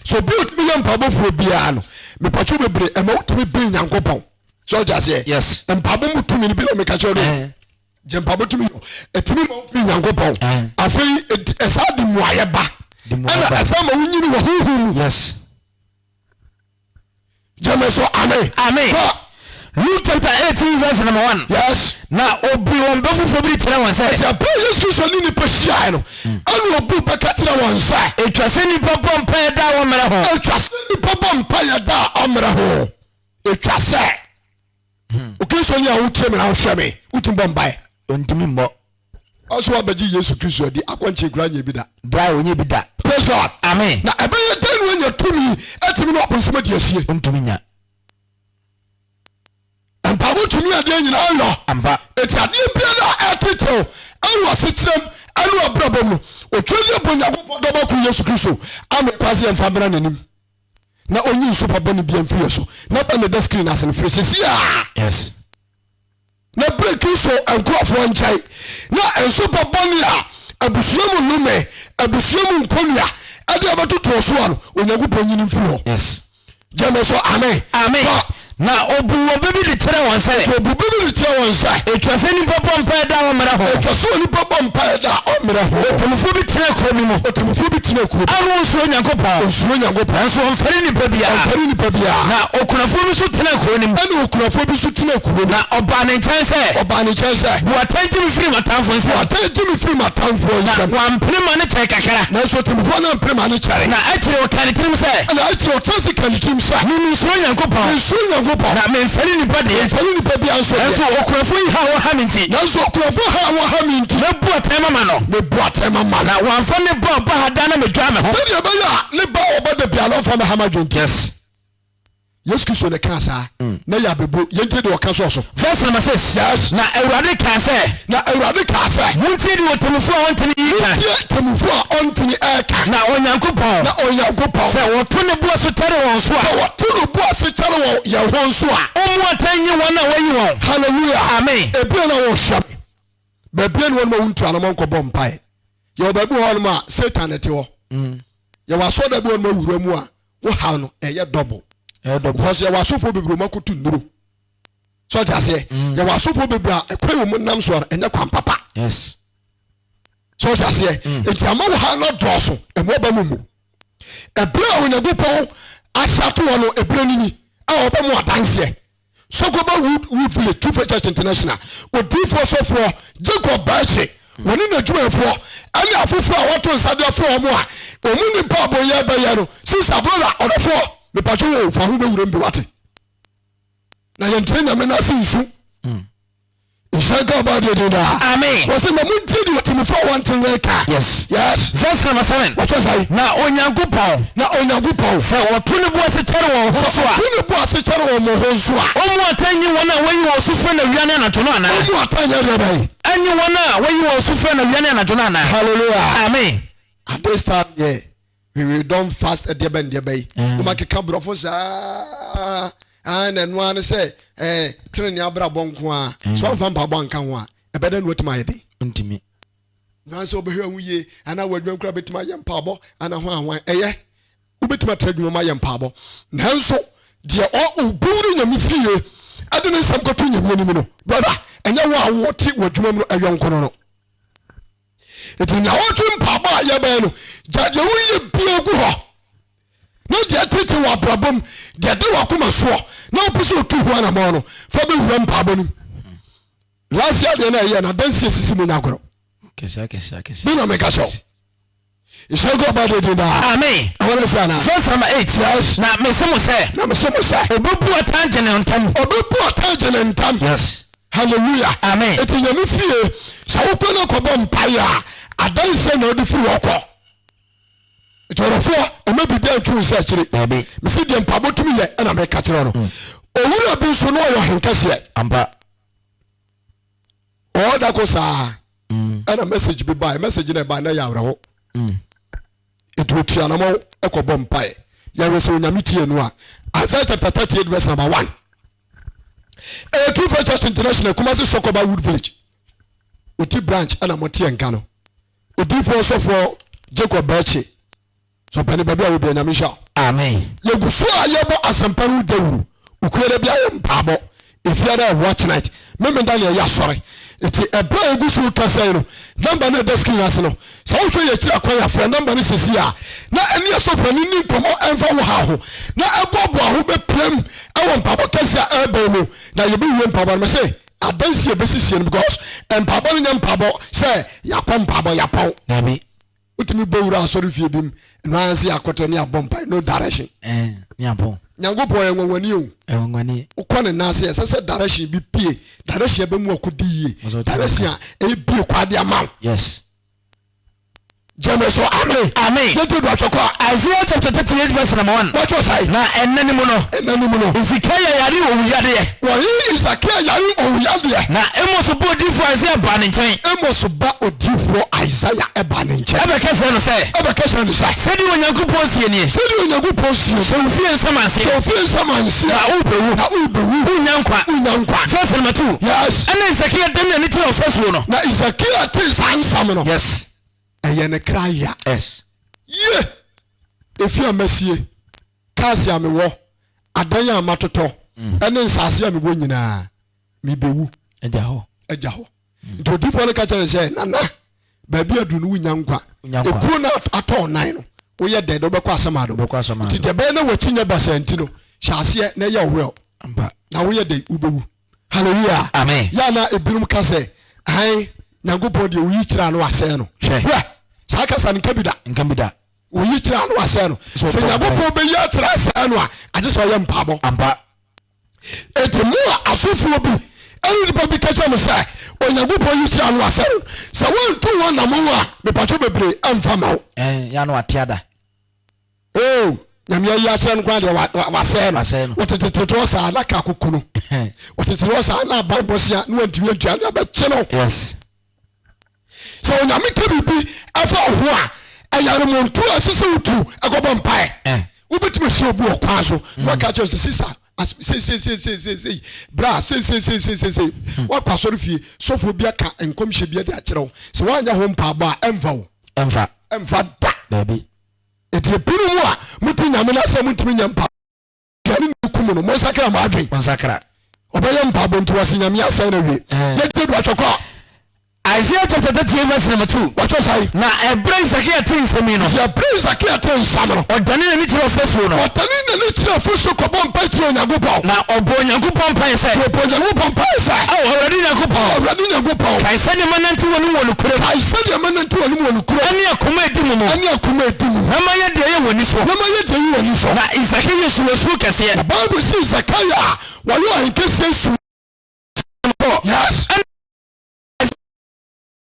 So obi otumi yɛ mpaabɔfoɔ biara no, mepatwo bebree ɛma wotumi bɛn Nyankopɔn. Sɛ ɔgye aseɛ. Yes. Mpaabɔ mu tumi no bi na meka kyerɛ no. Eh. Gye mpaabɔ tumi yɔ. Ɛtumi ma wobɛn Nyankopɔn. Eh. Afei ɛsaa de mmuayɛ ba. De mmuayɛ Ɛna ba. ɛsaa ma wonyini wɔ honhom mu. Yes. Gyeme so amen. Amen. Kɔ. Luke chapter 18 verse number 1. Yes. Na obi wɔn bɛ foforɔ bi kyerɛ wɔn sɛ. Ɛti abere Yesu Kristo ne nipa hyiae no, ɛna obu bɛka kyerɛ wɔn sɛ. Etwa sɛ nipa bɔ mpaeɛ da a wɔmmerɛ ho. Etwa sɛ nipa bɔ mpaeɛ da a ɔmmerɛ ho. Etwa sɛ. Okristo ni a wotie me na wohwɛ me, wotumi bɔ mpaeɛ. Ontumi mmɔ. Ɔsɛ wabɛgye Yesu Kristo adi akɔnkye kura nyɛ bi da. Da a ɔnyɛ bi da. Praise God. Amen. Na ɛbɛyɛ dɛn na wanya tumi atumi ne ɔbonsam adi asie? Ontumi nya. Mpaebɔ tumi adeɛ nyinaa yɔ. Ampa. Eti adeɛ biara a ɛtetew ɛwɔ asetenam ɛne ɔbrabɔ mu no, otwa deɛ bɔ Onyankopɔn dɔba koro Yesu Kristo ama ɛkwan sɛ yɛmfa mmra n'anim na ɔnyi nsopa bɔne biara mfiri yɛ so na ba ne da screen ase no firi sisi a. Yes. Na bere Kristo nkurɔfoɔ nkyɛn, na nsopa bɔne a abusua mu nnome, abusua mu nkonnua de abɛtotoɔ so a no, Onyankopɔn nyi no mfiri hɔ. Yes. Gyeme so amen. Amen. Kɔ. Na obu wɔn bɛ bi de kyerɛ wɔn sɛ. Nti obu bɛ bi de kyerɛ wɔn sɛ. Etwa sɛ nipa bɔ mpaeɛ da a ɔmmrɛ ho. Etwa sɛ onipa bɔ mpaeɛ da a ɔmmrɛ ho. Otemmufoɔ bi tenaa kuro bi mu. Otemmufoɔ bi tenaa kuro bi. A na ɔnsuro Onyankopɔn. Ɔnsuro Onyankopɔn. Nanso ɔmfɛre nipa biara. Ɔmfɛre nipa biara. Na okunafoɔ bi nso tenaa kuro no mu. Ɛna okunafoɔ bi nso tenaa kuro no mu. Na ɔbaa ne nkyɛn sɛ. Ɔbaa ne nkyɛn sɛ. Bu atɛn gye me firi m'atamfoɔ nsam. Bu atɛn gye me firi m'atamfoɔ nsam. Na wampene ma no kyɛre kakra. Nanso otemmufoɔ no ampene ma no kyɛre. Na akyire ɔkaa ne tirim sɛ. Ɛna akyire ɔtena ase kaa ne tirim sɛ. Me mensuro Onyankopɔn. Mensuro Onyankopɔn. Na memfɛre nnipa deɛ. Memfɛre nnipa biara nso deɛ. Nanso okunafoɔ yi ha a wɔha me nti. Nanso okunafoɔ ha a wɔha me nti. Mɛbu atɛn mama no. Mɛbu atɛn mama no. Na wamfa ne ba a ɔba ha daa na medwaa me ho. Sɛdeɛ ɛbɛyɛ a ne ba a ɔba da biara no ɔmfa mmɛha m'adwene nti. Yes. Yesu Kristo na ɛkaa saa. Na yɛ abɛbuo. Yɛntie deɛ ɔka sɔɔ so. Verse number 6. Yes. Na Awurade kaa sɛ. Na Awurade kaa sɛ. Montie deɛ ɔtemmufoɔ a ɔntene yi ka. Montie temmufoɔ a ɔntene ɛreka. Na Onyankopɔn. Na Onyankopɔn. Sɛ wɔto ne bo ase kyɛre wɔn so a. Sɛ wɔto ne bo ase kyɛre wɔn yɛn ho nso a. Ɔmmu atɛn nyi wɔn a wɔayi wɔn. Hallelujah. Amen. Ebia na wɔhwɛ me. Baabi a ne wɔn ma wontu anamɔ nkɔbɔ mpae. Yɛwɔ baabi wɔ hɔnom a Satan na ɛte hɔ. Yɛwɔ asɔrdan bi wɔ hɔnom awura mu a wo haw no ɛyɛ double. Ɛyɛ double. Because yɛwɔ asɔfoɔ bebree wɔn akoto nnuro. So ɔte aseɛ. Yɛwɔ asɔfoɔ bebree a ɛkwan wɔn nam so no ɛnyɛ kwan papa. Yes. So ɔte aseɛ. Nti ama wo haw no dɔɔso ɛmu ɔba mu mu. Ɛberɛ a Onyankopɔn ahyɛ ato hɔ no ɛberɛ no ni a ɔbɛ mu adanseɛ. Sokoba Wood Wood Village True Faith Church International odiyifoɔ sɔfoɔ Jacob Baakye wɔne n'adwumayɛfoɔ ɛne afoforɔ a wɔato nsa de afrɛ wɔn a wɔn ni mpaabɔ yi ɛbɛyɛ no sista broda ɔdɔfoɔ mepatwo wo fa ho bɛwura mu bi wate na yɛntie nyame no ase nsu nhyira nka ɔbaa deɛ din daa. Amen. Wɔsɛ na montie deɛ ɔtemmufoɔ a wɔnte ne ka. Yes. Yes. Verse number 7. Wɔtɔ sɛe. Na Onyankopɔn. Na Onyankopɔn. Sɛ wɔto ne bo ase kyɛre wɔn ho so a. Sɛ wɔto ne bo ase kyɛre wɔn ho so a. Ɔmmu atɛn nyi wɔn a wɔyi wɔn su frɛ no awia ne anadwo no anaa? Ɔmmu atɛn nyɛ deɛ bɛn? Ɛnyi wɔn a wɔyi wɔn su frɛ no awia ne anadwo no anaa? Hallelujah. Amen. At this time yɛ we we don fast ɛdeɛ bɛn deɛ bɛyi. Wɔn akeka borɔfo saa aa na ɛno ara ne sɛ ɛɛ tenenee abrabɔ nko ara. So wɔn fa mpaabɔ anka ho a ɛbɛdɛ na wɔatumi ayɛ den. Ntumi. Nanso wobɛhwɛ ho yie anaa wɔ adwuma kura bɛtumi ayɛ mpaabɔ anaa ho ahoan ɛyɛ wobɛtumi atra adwuma mu ayɛ mpaabɔ nanso Deɛ ɔbu no Nyame fie ɛde ne nsɛm kɔto Nyame anim no, brother, ɛnyɛ wo a wote w'adwuma mu no ɛyɔnko no no. Nti nea ɔtwe mpaabɔ a yɛbɛyɛ no, gya deɛ woyɛ bia gu hɔ na deɛ tete wɔ abrabɔ mu, deɛ de w'akoma soɔ na wopɛ sɛ otu ho anamɔ no, fa bɛwura mpaabɔ no mu. Last year deɛ na ɛyɛ na adansi esisi mu nya agorɔ. Bi na meka kyerɛ wo. Nhyira nka ɔba de din daa. Amen. Ɛhɔ no si ana. Verse number 8. Yes. Na mese mo sɛ. Na mese mo sɛ. Obebu ɔtan gye ne ntam. Obebu ɔtan gye ne ntam. Yes. Hallelujah. Amen. Eti Nyame fie sɛ wokɔ no kɔbɔ mpaeɛ a adanseɛ na wode firi hɔ kɔ. Nti ɔdɔfoɔ ɛma biribi antwi wo nsa akyire. Dabi. Mese deɛ mpaebɔ tumi yɛ ɛna meka kyerɛ no. Owura bi nso na ɔyɛ ɔhenkɛseɛ. Ampa. Ɔda kɔ saa ɛna message bi bae. Message na ɛbae na ɛyɛ awerɛho. Nti otua anamɔ ɛkɔbɔ mpae. Yɛhwɛ sɛ Onyame tie no a. Isaiah chapter 38 verse number 1. Ɛyɛ True Faith Church International Kumasi Sokoba Wood Village. Oti branch ɛna moteɛ nka no. Odiifoɔ sɔfoɔ Jacob Bɛkye. Sɔpɛni baabi a wɔ bia Nyame nhyira wo. Amen. Yɛgu so a yɛbɔ asɛmpa no dawuro. Okuada bi ayɛ mpaabɔ. Efiada yɛ watch night. Memenda na ɛyɛ asɔre. Nti ɛberɛ a yɛgu so rekasa yi no, number no a ɛda screen ase no, sɛ wohwɛ yɛn akyiri akwan a, frɛ number no seesei a na ɛne asɔfopanin nni nkɔmmɔ ɛmfa wo haw ho na ɛboaboa ho bɛpiam ɛwɔ mpaabɔ kɛseɛ a ɛreba yi mu na yɛbɛwie mpaabɔ no. Mese adansie a ɛbɛsisie no because mpaabɔ no nyɛ mpaabɔ sɛ yɛakɔ mpaabɔ yɛapɔn. Dabi. Wotumi bɔ wura asɔre fie bi mu ɛno ara sɛ yɛakɔtɔ ne abɔ mpae no direction. Ɛɛ ne abɔ. Nyankopɔn yɛ nwanwani o. Ɛnwanwani. Wokɔ ne nan ase ɛsɛ sɛ direction bi pie direction ɛbɛ mu akɔdi yie direction a ɛbie kɔ ade ama wo. Yes. Gyeme so amen. Amen. Yɛnti do atwɛkɔ a. Isaiah chapter 38 verse number 1. Wɔtwerɛ sɛn? Na ɛnna no mu no. Ɛnna no mu no. Hesekiah yare owuyadeɛ. Wɔhene Hesekiah yare owuyadeɛ. Na Amos ba odiyifoɔ Isaiah baa ne nkyɛn. Amos ba odiyifoɔ Isaiah baa ne nkyɛn. Ɛbɛka kyerɛɛ no sɛ. Ɛbɛka kyerɛɛ no sɛ. Sɛdeɛ Onyankopɔn seɛ nie. Sɛdeɛ Onyankopɔn seɛ. Hyɛ wo fie nsamanseɛ. Hyɛ wo fie nsamanseɛ. Na worebɛwu. Na worebɛwu. Worennya nkwa. Worennya nkwa. Verse number 2. Yes. Ɛnna Hesekiah dane n'ani kyerɛɛ ɔfasuo no. Na Hesekiah tee saa nsɛm no. Yes. Ɛyɛ ne kra ya. Yes. Yie! Efie a masie, cars a mewɔ, adan a matotɔ, ɛne nsaase a mewɔ nyinaa, mebɛwu. Agya hɔ. Agya hɔ. Nti odiifoɔ no ka kyerɛ no sɛ, Nana, baabi aduru no wonya nkwa. Ekuo no atɔ ɔnan no, woyɛ dɛn de wobɛkɔ asɛm ado. Nti deɛ ɛbɛyɛ na w'akyi nyɛ basaa nti no, hyɛ aseɛ na ɛyɛ will. Na woyɛ dɛn wobɛwu. Hallelujah. Amen. Yɛ na ebinom ka sɛ, ae, Nyankopɔn deɛ oyi kyerɛ ano asɛe no. Hwɛ. Saa kasa no nka bi da. Nka bi da. Oyi kyerɛ ano asɛe no. Sɛ Nyankopɔn bɛyi akyerɛ asɛe no a, agye sɛ ɔyɛ mpaabɔ. Ampa. Enti mo a asofoɔ bi ɛne nipa bi ka kyerɛ mo sɛ Onyankopɔn yi kyerɛ ano asɛe no, sɛ wɔntu wɔn namɔn a, mepatwo bebree ɛmfa ma wo. Ɛn, yɛ ano ate ada. Oh, Nyame ayi akyerɛ no koraa deɛ wasɛe no. Wɔtetetete hɔ saa na ka koko no. Wɔtete hɔ saa na aban bɔsea na wantumi antua na bɛkye no. Yes. Sɛ Onyame ka biribi ɛfa wo ho a, ɛyɛ aremonto a ɛsɛ sɛ wotu ɛkɔbɔ mpae. Eh. Wobɛtumi ahyia obi wɔ kwan so na waka kyerɛ sɛ sista seiseiseiseiseisei bra seiseiseiseiseisei hmm. wakɔ asɔre fie sɔfoɔ bi aka nkɔmhyɛ bi de akyerɛ wo sɛ woanyɛ ho mpaabɔ a ɛmfa wo ɛmfa ɛmfa da daabi Enti ebinom a mote Nyame no asɛm montumi nyɛ mpaebɔ aduane na ekum no monsakra mo adwen. Monsakra. Ɔbɛyɛ mpaebɔ nti wɔse Nyame asɛe no awie. Yɛntie do atwɛ kɔ. Isaiah chapter 38 verse number 2. Wɔtwerɛ sɛn? Na ɛberɛ Hesekia tee nsɛm yi no. Nti ɛberɛ Hesekia tee nsɛm no. Ɔdanee n'ani kyerɛɛ ɔfasuo no. Ɔdanee n'ani kyerɛɛ ɔfasuo kɔbɔɔ mpae kyerɛɛ Onyankopɔn. Na ɔbɔɔ Onyankopɔn mpaeɛ sɛ. Nti ɔbɔɔ Onyankopɔn mpaeɛ sɛ. Ao Awurade Nyankopɔn. Ao Awurade Nyankopɔn. Kae sɛdeɛ manante w'anim wɔ nokorɛ mu. Kae sɛdeɛ manante w'anim wɔ nokorɛ mu. Ɛne akoma a ɛdi mu mu. Ɛne akoma a ɛdi mu mu. Na mayɛ deɛ ɛyɛ w'ani so. Na mayɛ deɛ ɛyɛ w'ani so. Na Hesekia suu asuo kɛseɛ. Na Bible se Hesekia a wɔyɛ ɔhenkɛseɛ suu. Yes.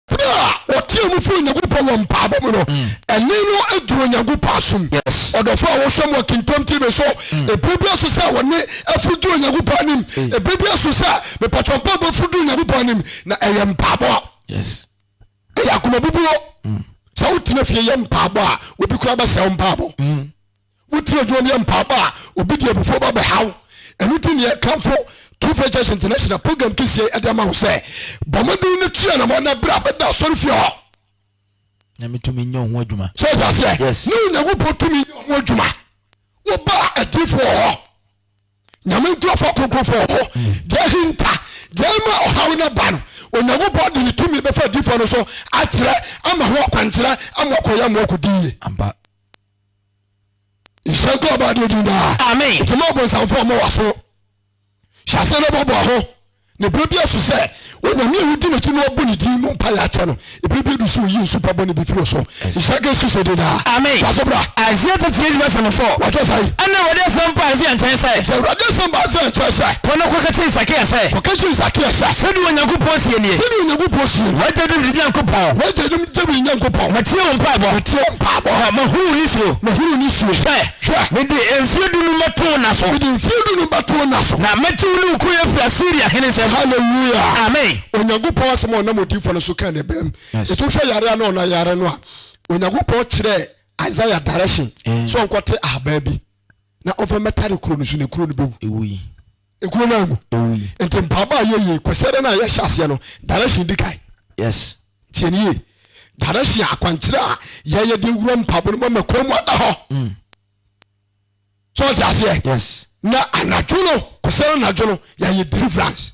Berɛ a ɔteɛ mu firi Onyankopɔn wɔ mpaabɔ mu no, mm. ɛne no aduru Onyankopɔn asom. Ɔdɔfo a wɔhwɛ mu wɔ Kingdom TV so, mm. ɛberɛ bi aso sɛ wɔne afiri duru Onyankopɔn anim. Mm. Ɛberɛ bi aso sɛ mepatwɔ mpaabɔ afiri duru Onyankopɔn anim, na ɛyɛ mpaabɔ. Ɛyɛ akoma bubuo. Sɛ wotena fie yɛ mpaabɔ a, obi koraa bɛsɛ wo mpaabɔ. Wotiri adwuma mu yɛ mpaabɔ a, obi de abufuo ba bɛhaw. Ɛno nti neɛ kamfo True Faith Church International program kɛsie ɛde ama wo sɛ bɔ mmɔden na tua anamɔ na bra bɛda asɔre fie hɔ. Nyame tumi nyɛ wo ho adwuma. So ɔte aseɛ? Yes. Ne Onyankopɔn tumi nyɛ wo ho adwuma. Woba adiifoɔ hɔ. Nyame nkurɔfoɔ kronkronfoɔ wɔ hɔ. Deɛ ahinta, deɛ ɛma ɔhaw no ba no, Onyankopɔn de ne tumi bɛfa adiyifoɔ no so akyerɛ ama ho akwankyerɛ ama ɔkɔyɛ ama ɔkɔdi yie. Ampa. Nhyira nka ɔbaa deɛ din daa. Amen. Nti ma ɔbonsamfoɔ mmɔ w'aso. Hyɛ aseɛ na boaboa ho. Na berɛ bi aso sɛ Onyame a wodi n'akyi na ɔbɔ ne din mu mpaeɛ akyɛ no, berɛ bi adu sɛ ɔyi nsu pa bɔne bi firi wo so. Nhyira nka Yesu Kristo din daa. Amen. Toa so bra. Isaiah 38 verse number 4. Wɔatwerɛ sɛn? Ɛnna Awurade asɛm baa Isaiah nkyɛn sɛ. Nti Awurade asɛm baa Isaiah nkyɛn sɛ. Kɔ na kɔka kyerɛ Hesekia sɛ. Kɔka kyerɛ Hesekia sɛ. Sɛdeɛ Onyankopɔn seɛ nie. Sɛdeɛ Onyankopɔn seɛ nie. W'agya Dawid Nyankopɔn. W'agya Dawid Nyankopɔn. Matie wo mpaebɔ. Matie wo mpaebɔ. Na mahunu wo nisuo. Mahunu wo nisuo. Hwɛ. Hwɛ! Mede mfeɛ du num bɛto wo nna so. Mede mfeɛ du num bɛto wo nna so. Na mɛgye wo ne wo kuro afiri Asiria hene nsam. Hallelujah! Amen. Onyankopɔn asɛm a ɔnam odiyifoɔ no so kaa no ɛbaam. Yes. Nti wohwɛ yare a na ɔno yare no a, Onyankopɔn kyerɛɛ Isaiah direction Eh. sɛ ɔnkɔte ahaban bi na ɔmfa mmɛtare kuro no so na kuro no bɛwu. Ɛwui. Ekuro no anwu. Ɛwui. Nti mpaabɔ a yɛyɛ Kwasiada no a yɛhyɛ aseɛ no, direction di kan. Yes. Tie no yie. Direction akwankyerɛ a yɛyɛ de wura mpaabɔ no mu ama kwan mu ada hɔ. So ɔte aseɛ? Yes. Na anadwo no, Kwasiada anadwo no, yɛayɛ deliverance.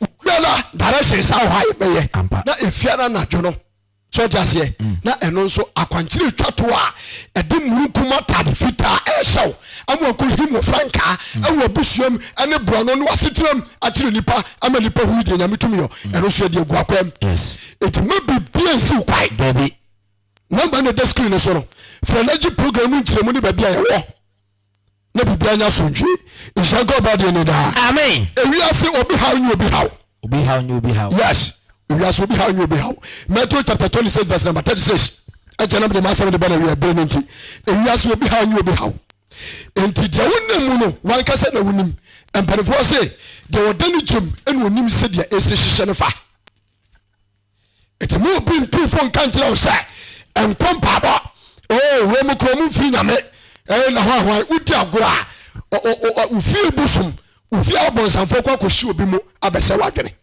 Obiara direction sa wɔ hɔ a yɛbɛyɛ. Ampa. Na efiara anadwo no, so ɔte aseɛ? Na ɛno nso akwankyerɛ twa to a ɛde mununkum atade fitaa ɛrehyɛ wo ama wakɔhim wo frankaa ɛwɔ abusuam ɛne borɔno ne wasetenam akyerɛ nipa ama nipa hunu deɛ Nyame tumi yɔ. Ɛno nso yɛde agu akwam. Yes. Enti ma biribiara nsi wo kwan. Dabi. Nɔmba na ɛda screen no so no, frɛ no gye program mu nkyerɛmu ne baabi a yɛwɔ. Na biribiara nya asomdwie. Nhyira nka ɔba deɛ ne daa. Amen. Ewiase obi haw nye obi haw. Obi haw nye obi haw. Yes. Ewiase obi haw nye obi haw. Matthew chapter 26 verse number 36. Ɛkyɛ na mede m'asɛm de ba na wia bere no nti. Ewiase obi haw nye obi haw. Nti deɛ wonam mu no wankasa na wonim. Mpanimfoɔ se deɛ ɔda ne gyam ɛna onim sɛdeɛ esi hyehyɛ no fa. Nti mo obi ntumfo nka nkyerɛ wo sɛ nkɔ mpaabɔ oo wei mu kura mu mfiri nyame ɛɛ na hwan hwan wodi agorɔ a ofie bosom ofie abɔnsamfoɔ kɔ akɔhye obi mu abɛsɛ wadwene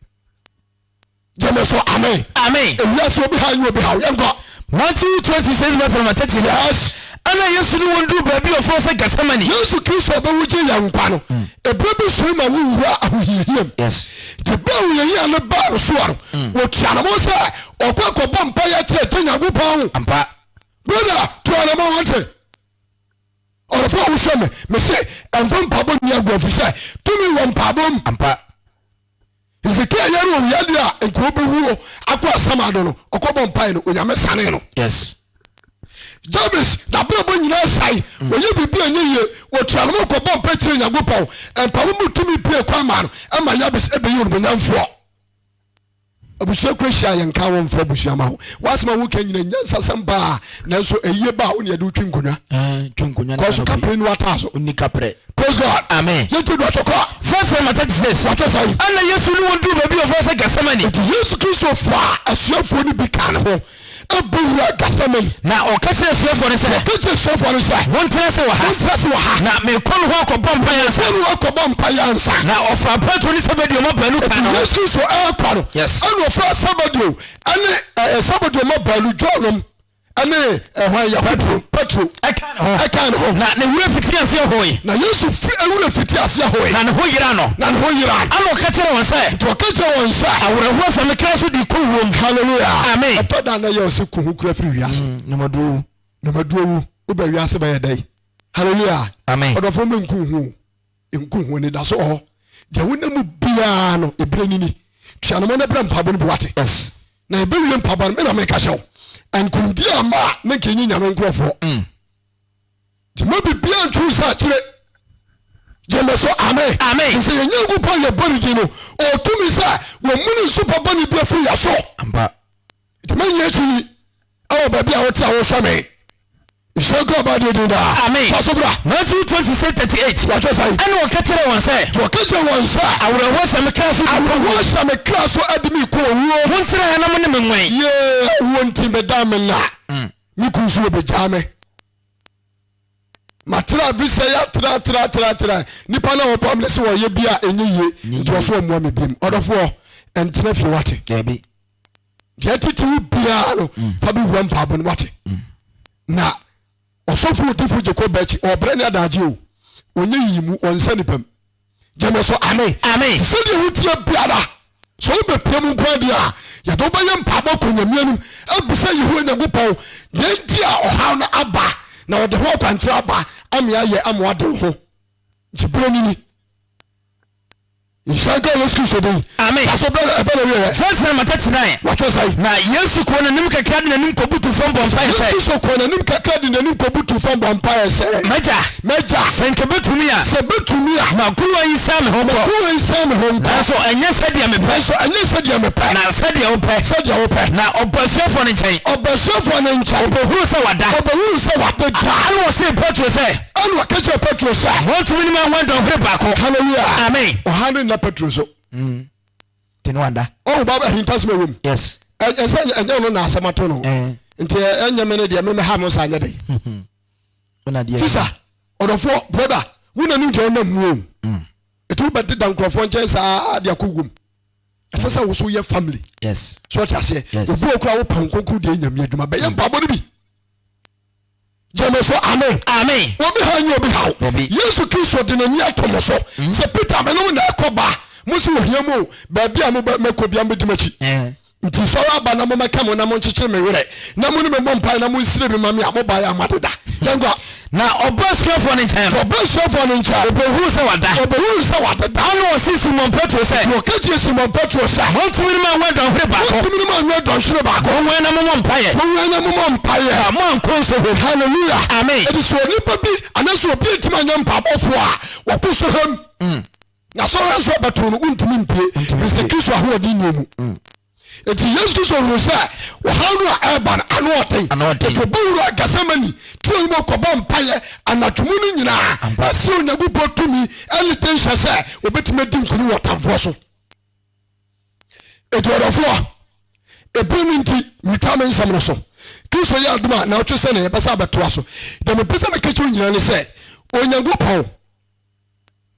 gyeme so amen. Amen. Ewiase obi ha nye obi ha yɛnkɔ. Matthew 26 verse number 36. Yes. Ɛna Yesu ne wɔn duruu baabi a wɔfrɛ sɛ Getsemane. Yesu Kristo a ɔbɛwu gye yɛn nkwa no, ɛberɛ bi soe ma wowura ahohiahia mu. Yes. Nti berɛ a ahohiahia no baa no soɔ no, wɔtua no mo sɛ ɔkɔ akɔbɔ mpaeɛ akyerɛ Agya Nyankopɔn. Ampa. Brother, tua no mo wate. Ɔdɔfo a wohwɛ me, mese ɛmfa mpaebɔ nni agorɔ ɛfiri sɛ tumi wɔ mpaebɔ mu. Ampa. Hesekia yare owia deɛ a nka ɔbɛwuo akɔ asamado no, ɔkɔbɔ mpae no, Onyame sane no. Yes. Jabes n'abrabɔ nyinaa sae, ɔyɛ biribi a ɛnyɛ yie, ɔtua no mu kɔbɔ mpae kyerɛ Nyankopɔn, mpaebɔ mu tumi bue kwan maa no ɛma Yabes ɛbɛyɛ onimuonyamfoɔ. Abusua kura hyia a yɛnka wɔn mfa abusua ma ho. W'asɛm a woka nyina nyansasɛm paa nanso ɛyie ba a wo ne yɛde wotwi nkonwa. Eh, twi nkonwa Kɔ so kapere ni w'ataa so. Onni kaprɛ. Praise God. Amen. Yɛnti do kɔ. Verse number 36. Wɔtwe sɛn? Ɛna Yesu ne wɔn duruu baabi a wɔfrɛ sɛ Getsemane. Nti Yesu Kristo faa asuafoɔ no bi kaa ne ho bɔ wuraa Getsemane. Na ɔka kyerɛɛ asuafoɔ no sɛ. Ɔka kyerɛɛ asuafoɔ no sɛ. Montena ase wɔ ha. Montena ase wɔ ha. Na merekɔ nohoa akɔbɔ mpaeɛ ansa. Merekɔ nohoa akɔbɔ mpaeɛ ansa. Na ɔfaa Petro ne Sebedeo mma baanu kaa ne ho. Nti Yesu Kristo rekɔ no. Yes. Ɛna ɔfaa Sebedeo ne Sebedeo mma baanu, John nom. Ɛne ɛhwan Yakobo, Petro, ɛkaa ne ho. Ɛkaa ne ho. Na ne werɛ fitii aseɛ hoe. Na Yesu fi werɛ fitii aseɛ hoe. Na ne ho yeraa no. Na ne ho yeraa no. Ɛna ɔka kyerɛɛ wɔn sɛ. Nti ɔka kyerɛɛ wɔn sɛ. Awerɛhoɔ hyɛ me kra so de kɔ wuo mu. Hallelujah. Amen. Ɛtɔ da a na ɛyɛ wo sɛ ku ho kura firi wiase. Nnomaduro wu. Nnomaduro wu. Woba wiase bɛyɛ dɛn? Hallelujah. Amen. Ɔdɔfoɔ mɛ nku ho o. Nku ho anidaso wɔ hɔ. Deɛ wonam mu biara no, ebire no ni. Tua no ma no brɛ mpaebɔ no bi wate. Yes. Na yɛbɛwie mpaebɔ no, me na meka kyerɛ wo. Nkonimdie ama a na nka ɛnyɛ Nyame nkurɔfoɔ. Nti ma biribiara ntwe wo sɛ akyire. Gye me so, amen. Amen. Sɛ yɛn Nyankopɔn yɛbɔ ne din no, ɔtumi sɛ wɔmuni nso pa bɔne bi afiri yɛ so. Ampa. Nti mɛnyɛ akyi yi ɛwɔ baabi a wote a wohwɛ me. Nhyira nka ɔbaa deɛ din daa. Amen. Fa so bra. Matthew 26, 38. Wɔtwe sɛn? Ɛna ɔka kyerɛɛ wɔn sɛ. Nti ɔka kyerɛɛ wɔn sɛ. Awerɛhoɔ hyɛ me kra so de kɔ owuo. Awerɛhoɔ hyɛ me kra so de me kɔ owuo. Montena ha na mo ne me nwɛn. Yee, owuo nti meda me nna. Me kunu nso wɔbɛgyaa me. Matra visa yi atra atra atra atra. Nipa no a ɔboa me no sɛ ɔyɛ bi a ɛnyɛ yie. Nti ɔso ɔmmoa me biom. Ɔdɔfoɔ, ɛntena fie wate. Dabi. Deɛ tete wo biara no mm. fa bi wura mpaabɔ no wate. Na ɔsɔfo odifo Jacob Bɛkyi ɔbrɛ ne adagye o. Ɔnyɛ yiyimu, ɔnsɛ nipa mu. Gyeme so amen. Amen. Te sɛdeɛ woteɛ biara, sɛ wobɛpia mu nko adeɛ a, yɛde wobɛyɛ mpaabɔ kɔ Nyame anim abisa Yehowa Nyankopɔn deɛ nti a ɔhaw no aba na ɔde ho akwankyerɛ aba ama ayɛ ama wade wo ho. Nti berɛ no ni. Nhyira nka Yesu Kristo din. Amen. Fa so bɛ ɛbɛ na wieɛ. Verse number 39. Wɔtwe sɛn? Na Yesu kɔɔ n'anim kakra de n'anim kɔbutu fam bɔ mpaeɛ Yesu sɛ. Kristo kɔɔ n'anim kakra de n'anim kɔbutu fam bɔ mpaeɛ sɛ. M'agya. M'agya. Sɛ nka bɛtumi a. Sɛ bɛtumi a. Ma kuruwa yi nsan me ho nkɔ. Ma kuruwa yi nsan me ho nkɔ. Nanso ɛnyɛ sɛdeɛ mepɛ. Nanso ɛnyɛ sɛdeɛ mepɛ. Na sɛdeɛ wopɛ. Sɛdeɛ wopɛ. Na ɔba asuafoɔ no nkyɛn. Ɔba asuafoɔ no nkyɛn. Ɔbɛhunu sɛ wada. Ɔbɛhunu sɛ wada. Ɛna ɔsee Petro sɛ. Ɛna ɔka kyerɛɛ Petro sɛ. Montumi ne me anwɛn dɔnhwere baako? Hallelujah. Amen. Ɔhaw no nna Petro so. Mm. Nti no wada. Ɔhu ba ahintasɛm ɛwɔ mu. Yes. Ɛsɛ ɛnyɛ ɔno na asɛm ato no. Nti ɛnyɛ me ne deɛ me mɛha mo saa nyɛ dɛ. Sisa ɔdɔfoɔ brother wo na nim deɛ ɔnam mu o. Ɛti wobɛdeda nkurɔfoɔ nkyɛn saa de akɔ wom. Ɛsɛ sɛ wo so yɛ family. Yes. So ɔte aseɛ. Yes. Obi wɔ kora wo pɔn nkonkron deɛ nyame adwuma bɛyɛ mpaabɔ no bi. Gyeme so amen. Amen. Obi haw nyɛ obi haw. Dabi. Yesu Kristo de n'ani ato mo so. Mm. Sɛ Peter me ne wo na ɛkɔ ba, mo se ohia mu o, baabi a mo bɛ mɛkɔ bia mobɛdi m'akyi. Eh. Nti sɔre aba na mommɛka mo na monkyekyere me werɛ na mo ne me mmɔ mpae na monsire me ma me a mobaeɛ a moadeda. Yɛnkɔ. Na ɔbaa asuafoɔ no nkyɛn no. Ɔbaa asuafoɔ no nkyɛn. Ɔbɛhunuu sɛ wada. Ɔbɛhunuu sɛ wadeda. Ɛnna ɔsee Simon Petro sɛ. Nti ɔka kyerɛɛ Simon Petro sɛ. Montumi ne me anwɛn dɔnhwere baako? Montumi ne me anwɛn dɔnhwere baako? Monwɛn na mommɔ mpaeɛ. Monwɛn na mommɔ mpaeɛ. Na moankɔ nsɔhwɛ mu. Hallelujah. Amen. Enti sɛ onipa bi anaasɛ obi antumi anyɛ mpaebɔfoɔ a, wɔkɔ sɔhwɛ mu. Na sɔhwɛ nso ɛbɛto no, wontumi mpue, ɛfiri sɛ Kristo ahoɔden nni mu. Enti Yesu Kristo hunu sɛ ɔhaw no a ɛreba no ano ɔden. Enti ɔbɛwura Gethsemane turo no mu kɔbɔ mpaeɛ anadwo mu no nyinaa asrɛ Onyankopɔn tumi ne denhyɛ sɛ ɔbɛtumi adi nkonim wɔ ɔtamfoɔ so. Enti ɔdɔfoɔ, ɛberɛ no nti metwa me nsɛm no so. Kristo yɛ adom a naawɔtwe sɛ na yɛbɛsa abɛtoa so. Deɛ mepɛ sɛ meka kyerɛ wo nyinaa ne sɛ Onyankopɔn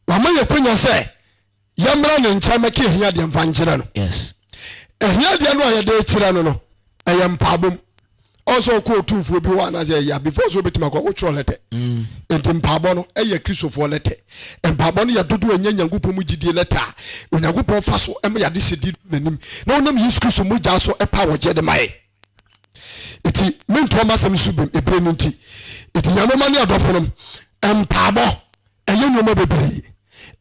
Wama yɛ kwanya sɛ yɛmmra ne nkyɛn mɛka ahiadeɛ mfa nkyerɛ no. Yes. Ahiadeɛ no a yɛde kyerɛ no no, ɛyɛ mpaabɔ mu. Ɔsɛ ɔkɔ otumfoɔ bi hɔ anaasɛ ɛyɛ a before sɛ obɛtumi akɔ wotwerɛ lɛtɛ. Mm. Nti mpaabɔ no ɛyɛ Kristofoɔ lɛtɛ. Mpaabɔ no yɛ dodoɔ ɛnyɛ Nyankopɔn mu gyidie lɛtɛ a Onyankopɔn fa so ɛma yɛade sɛdi n'anim na ɔnam Yesu Kristo mogya so ɛpa wɔgyeɛ de ma yɛ. Nti mentoa m'asɛm so bim ebire no nti. Nti Nyame ma ne adɔfo nom mpaabɔ ɛyɛ nneɛma bebree.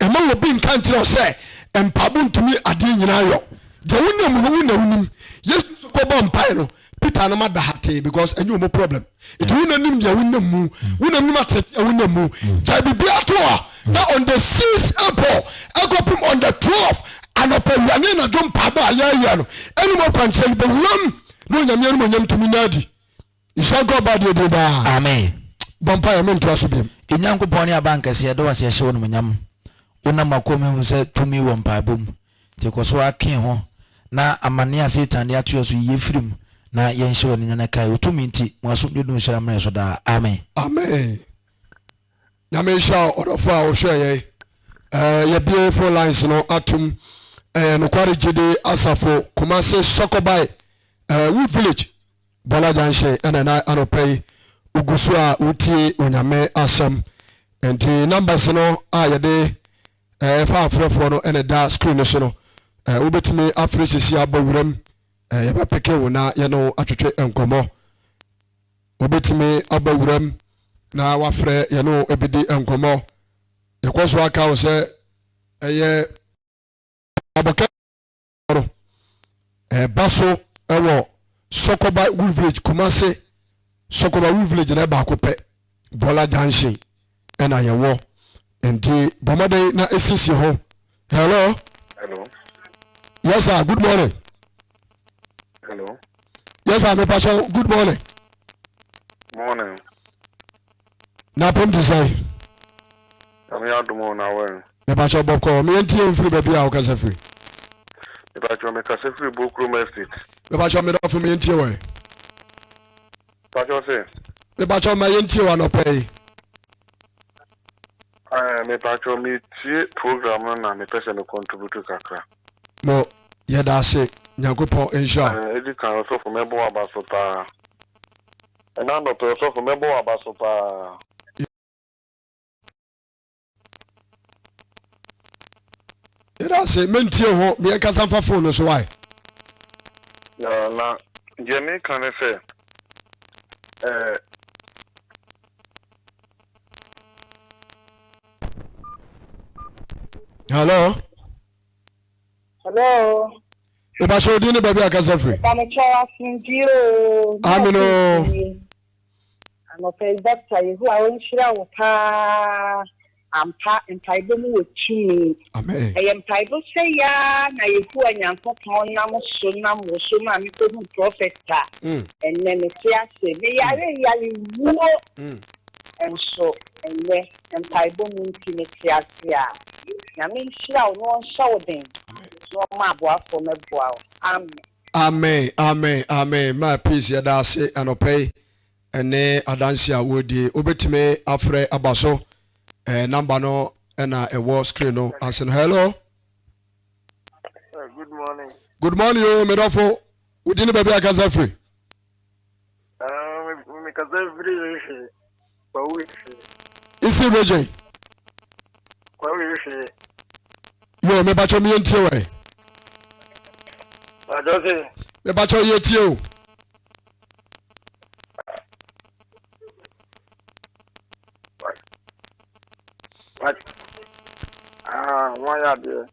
Ɛma obi nka nkyerɛ wo sɛ mpaebɔ ntumi adeɛ nyinaa yɔ. Deɛ wonam mu no wo na wonim. Yesu nso kɔbɔ mpae no Peter no ma da hatee because ɛnyɛ ɔmo problem. Nti wo na nim deɛ wonam mu. Wo na nim ateetee a wonam mu. Gyae biribiara to hɔ na on the 6 April ɛkɔpem on the 12 anɔpa awia ne anadwo mpaebɔ a yɛyɛ no ɛne mu akwankyerɛ no bɛwuram na Onyame animuonyam tumi no adi. Nhyira nka ɔba deɛ din daa. Amen. Bɔ mpaeɛ mentoa so biom. Yɛn Nyankopɔn ne Abankɛse, yɛda wo ase yɛhyɛ wo animuonyam. Wonam w'akoa mu ahu sɛ tumi wɔ mpaebɔ mu. Nti kɔ so ara ke ho na amane a Satan de ato yɛn so yi yɛn firi mu na yɛnhyɛ wo animuonyam na kae wo tumi nti ma w'asomdwoe dom nhyira mmra yɛn so daa. Amen. Amen. Nyame nhyira wo ɔdɔfo a wohwɛ yɛn. Eh, yɛbie phone lines no atom. Eh, nokware gyidi asafo Kumase Sɔkɔbae, eh, Wood Village. Bɔla Junction ɛna na anɔpa yi wogu so a wotie Onyame asɛm. Nti numbers no a yɛde ɛfa afrɛfoɔ no ɛna ɛda screen no so no. Wobɛtumi afrɛ sisi abɔ wuram yɛbɛpeke wo na yɛne wo atwetwe nkɔmmɔ. Wobɛtumi abɔ wuram na wafrɛ yɛne wo ɛbɛdi nkɔmmɔ. Yɛkɔ so aka wo sɛ ɛyɛ abɔkɛ no ɛba so wɔ Sɔkɔba Wood Village, Kumase. Sɔkɔba Wood Village na ɛbaako pɛ, Bɔla Junction ɛna yɛwɔ. Nti bɔ mmɔden na esiesie ho. Hello. Hello. Yes sir, good morning. Hello. Yes sir, mepakyɛw, good morning. Morning. Na apem te sɛn? Nyame adom o, na wɛn? Mepakyɛw bɔkɔɔ, me yɛntie wo mfiri baabi a wokasa firi. Mepakyɛw mekasa firi Bokrom Estate. Mepakyɛw medɔfo me yɛntie wɔ ɛ. Mepakyɛw se. Mepakyɛw ma yɛntie wɔ anɔpa yi. Ɛɛ mepakyɛw metie program no na mepɛ sɛ me contribute kakra. Mo yɛda ase Nyankopɔn nhyira wo. Ɛɛ edi kan ɔsɔfo mɛbɔ w'aba so paa. Ɛna anɔpa yi ɔsɔfo mɛbɔ w'aba so paa. ase. Mentie ho, meɛ nkasa mfa phone no so wae. Na na deɛ meka ne sɛ eh. Hello. Hello. Mepakyɛ wo din ne baabi a kasa firi. Mepakyɛ asomdwie o. Amen o. Anɔpa yi Dɔkta Yehowa ɔnhyira wo paa ampa mpaebɔ mu wɔ tumi. Amen. Ɛyɛ mpaebɔ sɛ yaa na Yehowa Nyankopɔn nam so nam wo so maa mekɔhu prɔfɛt a mm. ɛnnɛ mete ase. Meyare mm. yare wuo mm. nso ɛnnɛ mpaebɔ mu nti mete ase a Nyame nhyira wo na ɔnhyɛ wo den na ɔma aboafoɔ mɛboa wo. Amen. Amen amen amen my peace yɛda ase anɔpa yi ɛne adanse a wɔredie wobɛtumi afrɛ aba so eh, number no ɛna ɛwɔ screen no ase no hello. Good morning. Good morning o medɔfo wodi ne baabi akasa firi. Mekasa firi hwee kwawu hwee. Eastern region. Kwawu hwee. Yo mebakyɛ meyɛ ntie wɛ. Adɔ se. Mebakyɛ yɛ tie o. Ah, moayɛ adeɛ.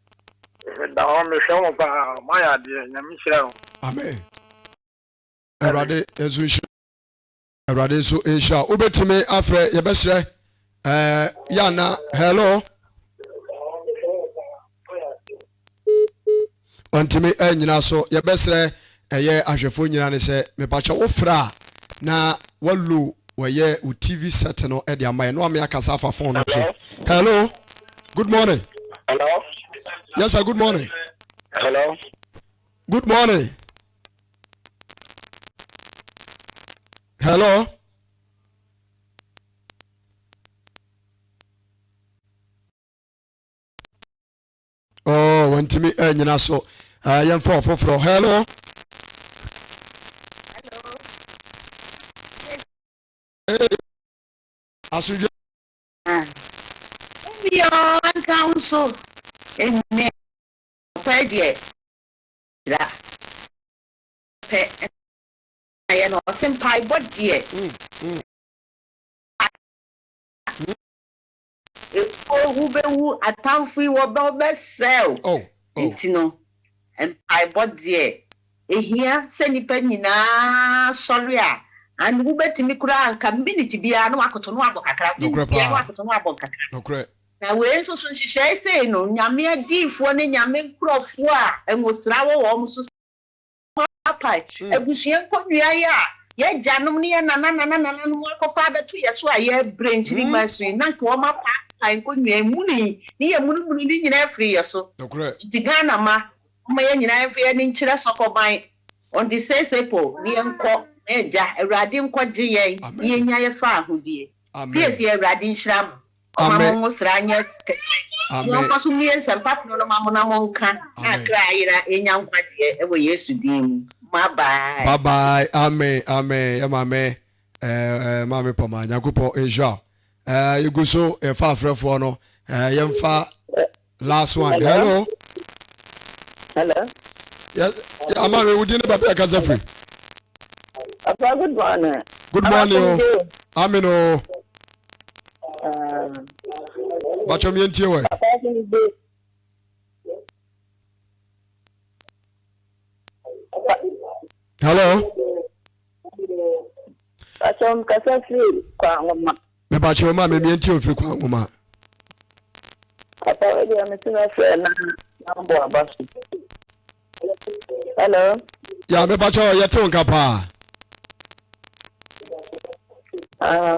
Meda hɔ mehwɛ mo paa, moayɛ adeɛ. Nyame nhyira wo. Amen. Awurade nso nhyira Awurade nso nhyira wobɛtumi afrɛ yɛbɛsrɛ ɛɛ yana hello ɔntumi anyina so yɛbɛsrɛ ɛyɛ ahwɛfoɔ nyina ne sɛ mepakyɛ wofrɛ a na walo wɔyɛ wo tv set no de ama yɛ na wame akasa afa phone no so hello good morning hello yes sir good morning hello good morning Hello. Oh, wɔntumi anyina so. Uh, yɛmfa ɔfoforɔ. Hello. Hello. Hey. Asomdwe. Obiara nka wo so. Amen. Ɔpɛ deɛ. Pɛ na yɛ no ɔse mpaebɔ deɛ ewuo wobɛwu atamfo yi wɔbɛ wɔbɛsɛe wo Oh, oh. nti no mpaebɔ deɛ ehia sɛ nipa nyinaa sɔre a and wobɛtumi koraa nka minute biara na wakoto na wabɔ kakra Nokorɛ minute biara na paa. wakoto na wabɔ kakra Nokorɛ. Na wei nso so nhyehyɛe sei no Nyame adiyifoɔ ne Nyame nkorɔfoɔ a ngosra wɔ wɔn so Paapae abusua nkonnua yi a yɛn agyanom ne yɛn nanananananom akɔfa abɛto yɛn so a yɛrebrɛ nkyirimma so yi, na anka wɔapaapae nkonnua yi munu yi ne yɛn munumunu no nyinaa afiri yɛn so. Nokorɛ. Nti Ghana mma, momma yɛn nyinaa yɛmfa yɛn ani nkyerɛ Sɔkɔban on the Seisepo na yɛnkɔ na Agya, Awurade nkɔgye yɛn na Amen. yɛnya yɛn fawohodie. Amen. Piesie Awurade nhyira mo. Ɔma mo Amen. ngosra nyɛ kɛse. Na Amen. ɔnkɔ so mmue nsɛmpa pono no ma mo na monka, na Amen. akra ayera anya nkwagyeɛ wɔ Yesu din mu. Bye bye. Bye bye. Amen. Amen. Yɛ maame eh, eh, maame Pɔma. Nyankopɔn nhyira wo. Eh, yɛgu so yɛfa afrɛfoɔ no. Eh, yɛmfa last one. Hello. Hello. Hello. Yes, ama me wodi ne baabi akasa firi. Papa, good morning. Good morning o. Amen o. Bàtchɔ mi ntie wɛ. Papa, Hello. Bàtchɔ mi kasa firi Kwanwoma. Mepakyɛw ma me mie nti ofiri kwan nwoma. Papa wo deɛ me tena frɛ na na bɔ aba so. Hello. Ya mepakyɛw yɛ te wo nka paa. Ah,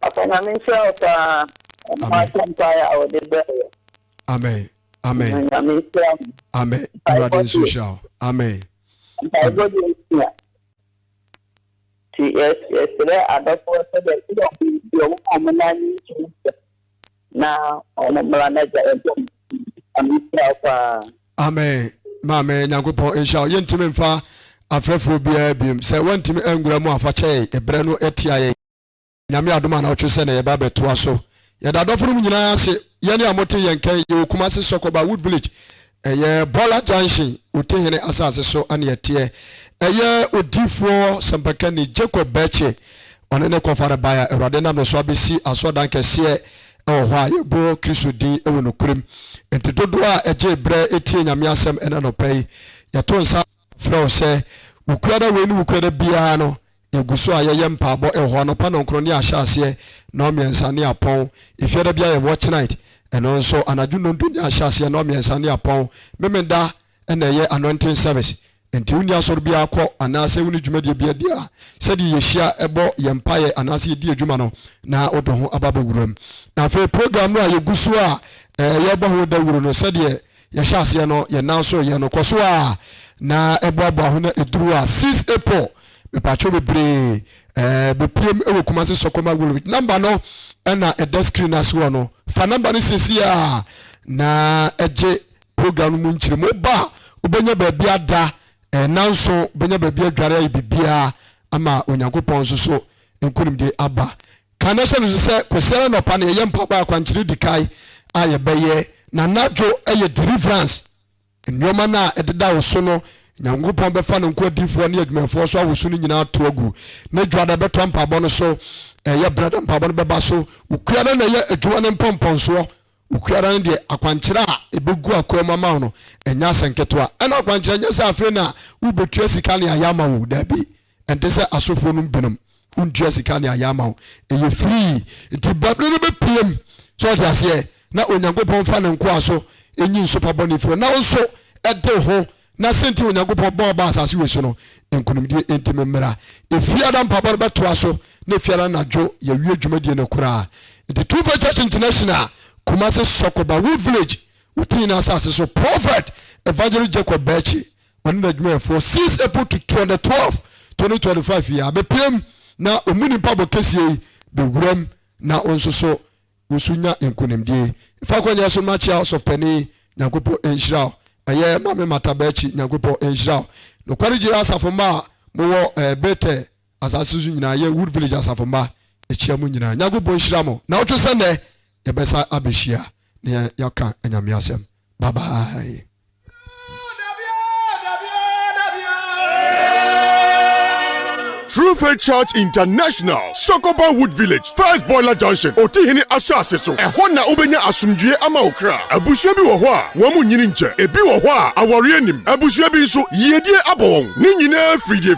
papa nyame nhyira wo paa. Ɔmo asɛ mpaeɛ a wɔde brɛ yɛ. Amen. Amen. Nyame nhyira wo. Amen. Awurade nso nhyira wo. Amen. Mpaebɔ deɛ nhyira. Nti yɛsrɛ adɔfoɔ sɛ baabi a wɔn bi wɔn a wɔn nan ne nsuo sɛ na wɔn mmra na gya ɛbɔ mu. Nyame nhyira wo paa. Amen maame Nyankopɔn nhyira wo. Yɛntumi mfa afrɛfoɔ biara biom sɛ woantumi angura mu a fa kyɛ yɛn ɛberɛ no atia yɛn. Nyame adom a naɔtwe sɛ na yɛba abɛtoa so. Yɛda adɔfo nom nyinaa ase, yɛne a mote yɛn nka yi, yɛwɔ Kumasi Sɔkɔba Wood Village. Ɛyɛ Bɔla Junction, Otehene asase so ɛne ɛteɛ. Ɛyɛ odiyifoɔ sɛmpakani Jacob Bɛkye, ɔne ne kɔfa reba a Awurade nam ne so abɛsi asɔrdan kɛseɛ wɔ hɔ a yɛbɔ Kristo din wɔ nokorɛm. Enti dodoɔ a ɛgyee berɛ tie Nyame asɛm ɛnɛ anɔpa yi, yɛto nsa frɛ wo sɛ Wukuada wei ne Wukuada biara no, Yɛgu so a yɛyɛ mpaabɔ wɔ hɔ anɔpa nɔnkron ne ahyɛ aseɛ nɔnmiɛnsa ne apɔn. Efiada biara yɛ watch night, ɛno nso anadwo nondu ne ahyɛ aseɛ nɔnmiɛnsa ne apɔn. Memenda na ɛyɛ anointing service. Nti wonni asɔre biara kɔ anaasɛ wonni dwumadie biara di a, sɛdeɛ yɛhyia bɔ yɛn mpaeɛ anaasɛ yɛdi adwuma no na wode ho aba abɛwura mu. Na afei program no a yɛgu so a yɛrebɔ ho dawuro no, sɛdeɛ Yɛhyɛ aseɛ no yɛn nan so yɛ no kɔ so a na ɛboaboa ho na ɛduru a 6 April mepatwo bebree ɛɛ bɛpiem wɔ Kumasi Sɔkɔma Woolwich namba no ɛna ɛda screen ase hɔ no fa namba no siesie a na ɛgye program no mu nkyerɛ mu ba a wobɛnya baabi ada ɛɛ nanso wobɛnya baabi adware ayɛ biribiara ama Onyankopɔn nso so nkonimdie aba Ka na hyɛ no nso sɛ Kwasiada anɔpa no yɛyɛ mpaebɔ a akwankyerɛ di kan a yɛbɛyɛ, na anadwo yɛ deliverance. Nneɛma no a ɛdeda wo so no, Nyankopɔn bɛfa ne nkoa adiyifoɔ ne adwumayɛfoɔ so awosu no nyinaa ato agu. Ne dwoada bɛtoa mpaebɔ no so, ɛyɛ brada mpaebɔ no bɛba so. Okuada na ɛyɛ adwuma no mpɔmpɔnsoɔ. Okuada no deɛ akwankyerɛ a ɛbɛgu akoa mu ama wo no, ɛnyɛ asɛnketewa. Ɛna akwankyerɛ nyɛ sɛ afei na wobɛtua sika ne ayɛ ama wo, daabi. Ɛnte sɛ asɔfoɔ nom binom, wontua sika ne ayɛ ama wo, ɛyɛ free. Nti bɛbere no bɛpiem, sɛ ɔte aseɛ, na Onyankopɔn fa ne nkoa so nyi nsopa bɔne firi hɔ, na wo nso ɛde wo ho, na sɛnti Onyankopɔn bɔɔ baa asase wei so no, nkonimdie nti me mmra. Efiada mpaebɔ no bɛtoa so, na efiada anadwo yɛawie dwumadie no koraa. Nti True Faith Church International, Kumasi Sɔkoba, Wood Village, Wotinyin asase so, Prophet Evangelist Jacob Bɛɛkye ɔne n'adwumayɛfoɔ since April to on the 12 2025 yi abɛpiem na ɔmu nipa bɔ kɛseɛ yi bɛwuram na wo nso so wo so nya nkonimdie fa kɔnyɛ so makyia ɔsɔfpanin Nyankopɔn nhyira wo ɛyɛ Maame Mata Bɛakyi Nyankopɔn nhyira wo nokware gyina asafo mma a mowɔ eh, Bethel asase so nyinaa yɛ Wood Village asafo mma ɛkyia mu nyinaa Nyankopɔn nhyira mo na wotwe sɛ nnɛ yɛbɛsa abɛhyia na yɛaka anyame asɛm bye bye. True Faith Church International, Sokoban Wood Village, First Boiler Junction, Otihene asase so. Ɛhɔ na wobɛnya asomdwoeɛ ama wo kra. Abusua bi wɔ hɔ a, wɔn nyini nkyɛ. Ebi wɔ hɔ a, awareɛ nnim. Abusua bi nso, yiedie abɔ wɔn. Ne nyinaa firi deɛ.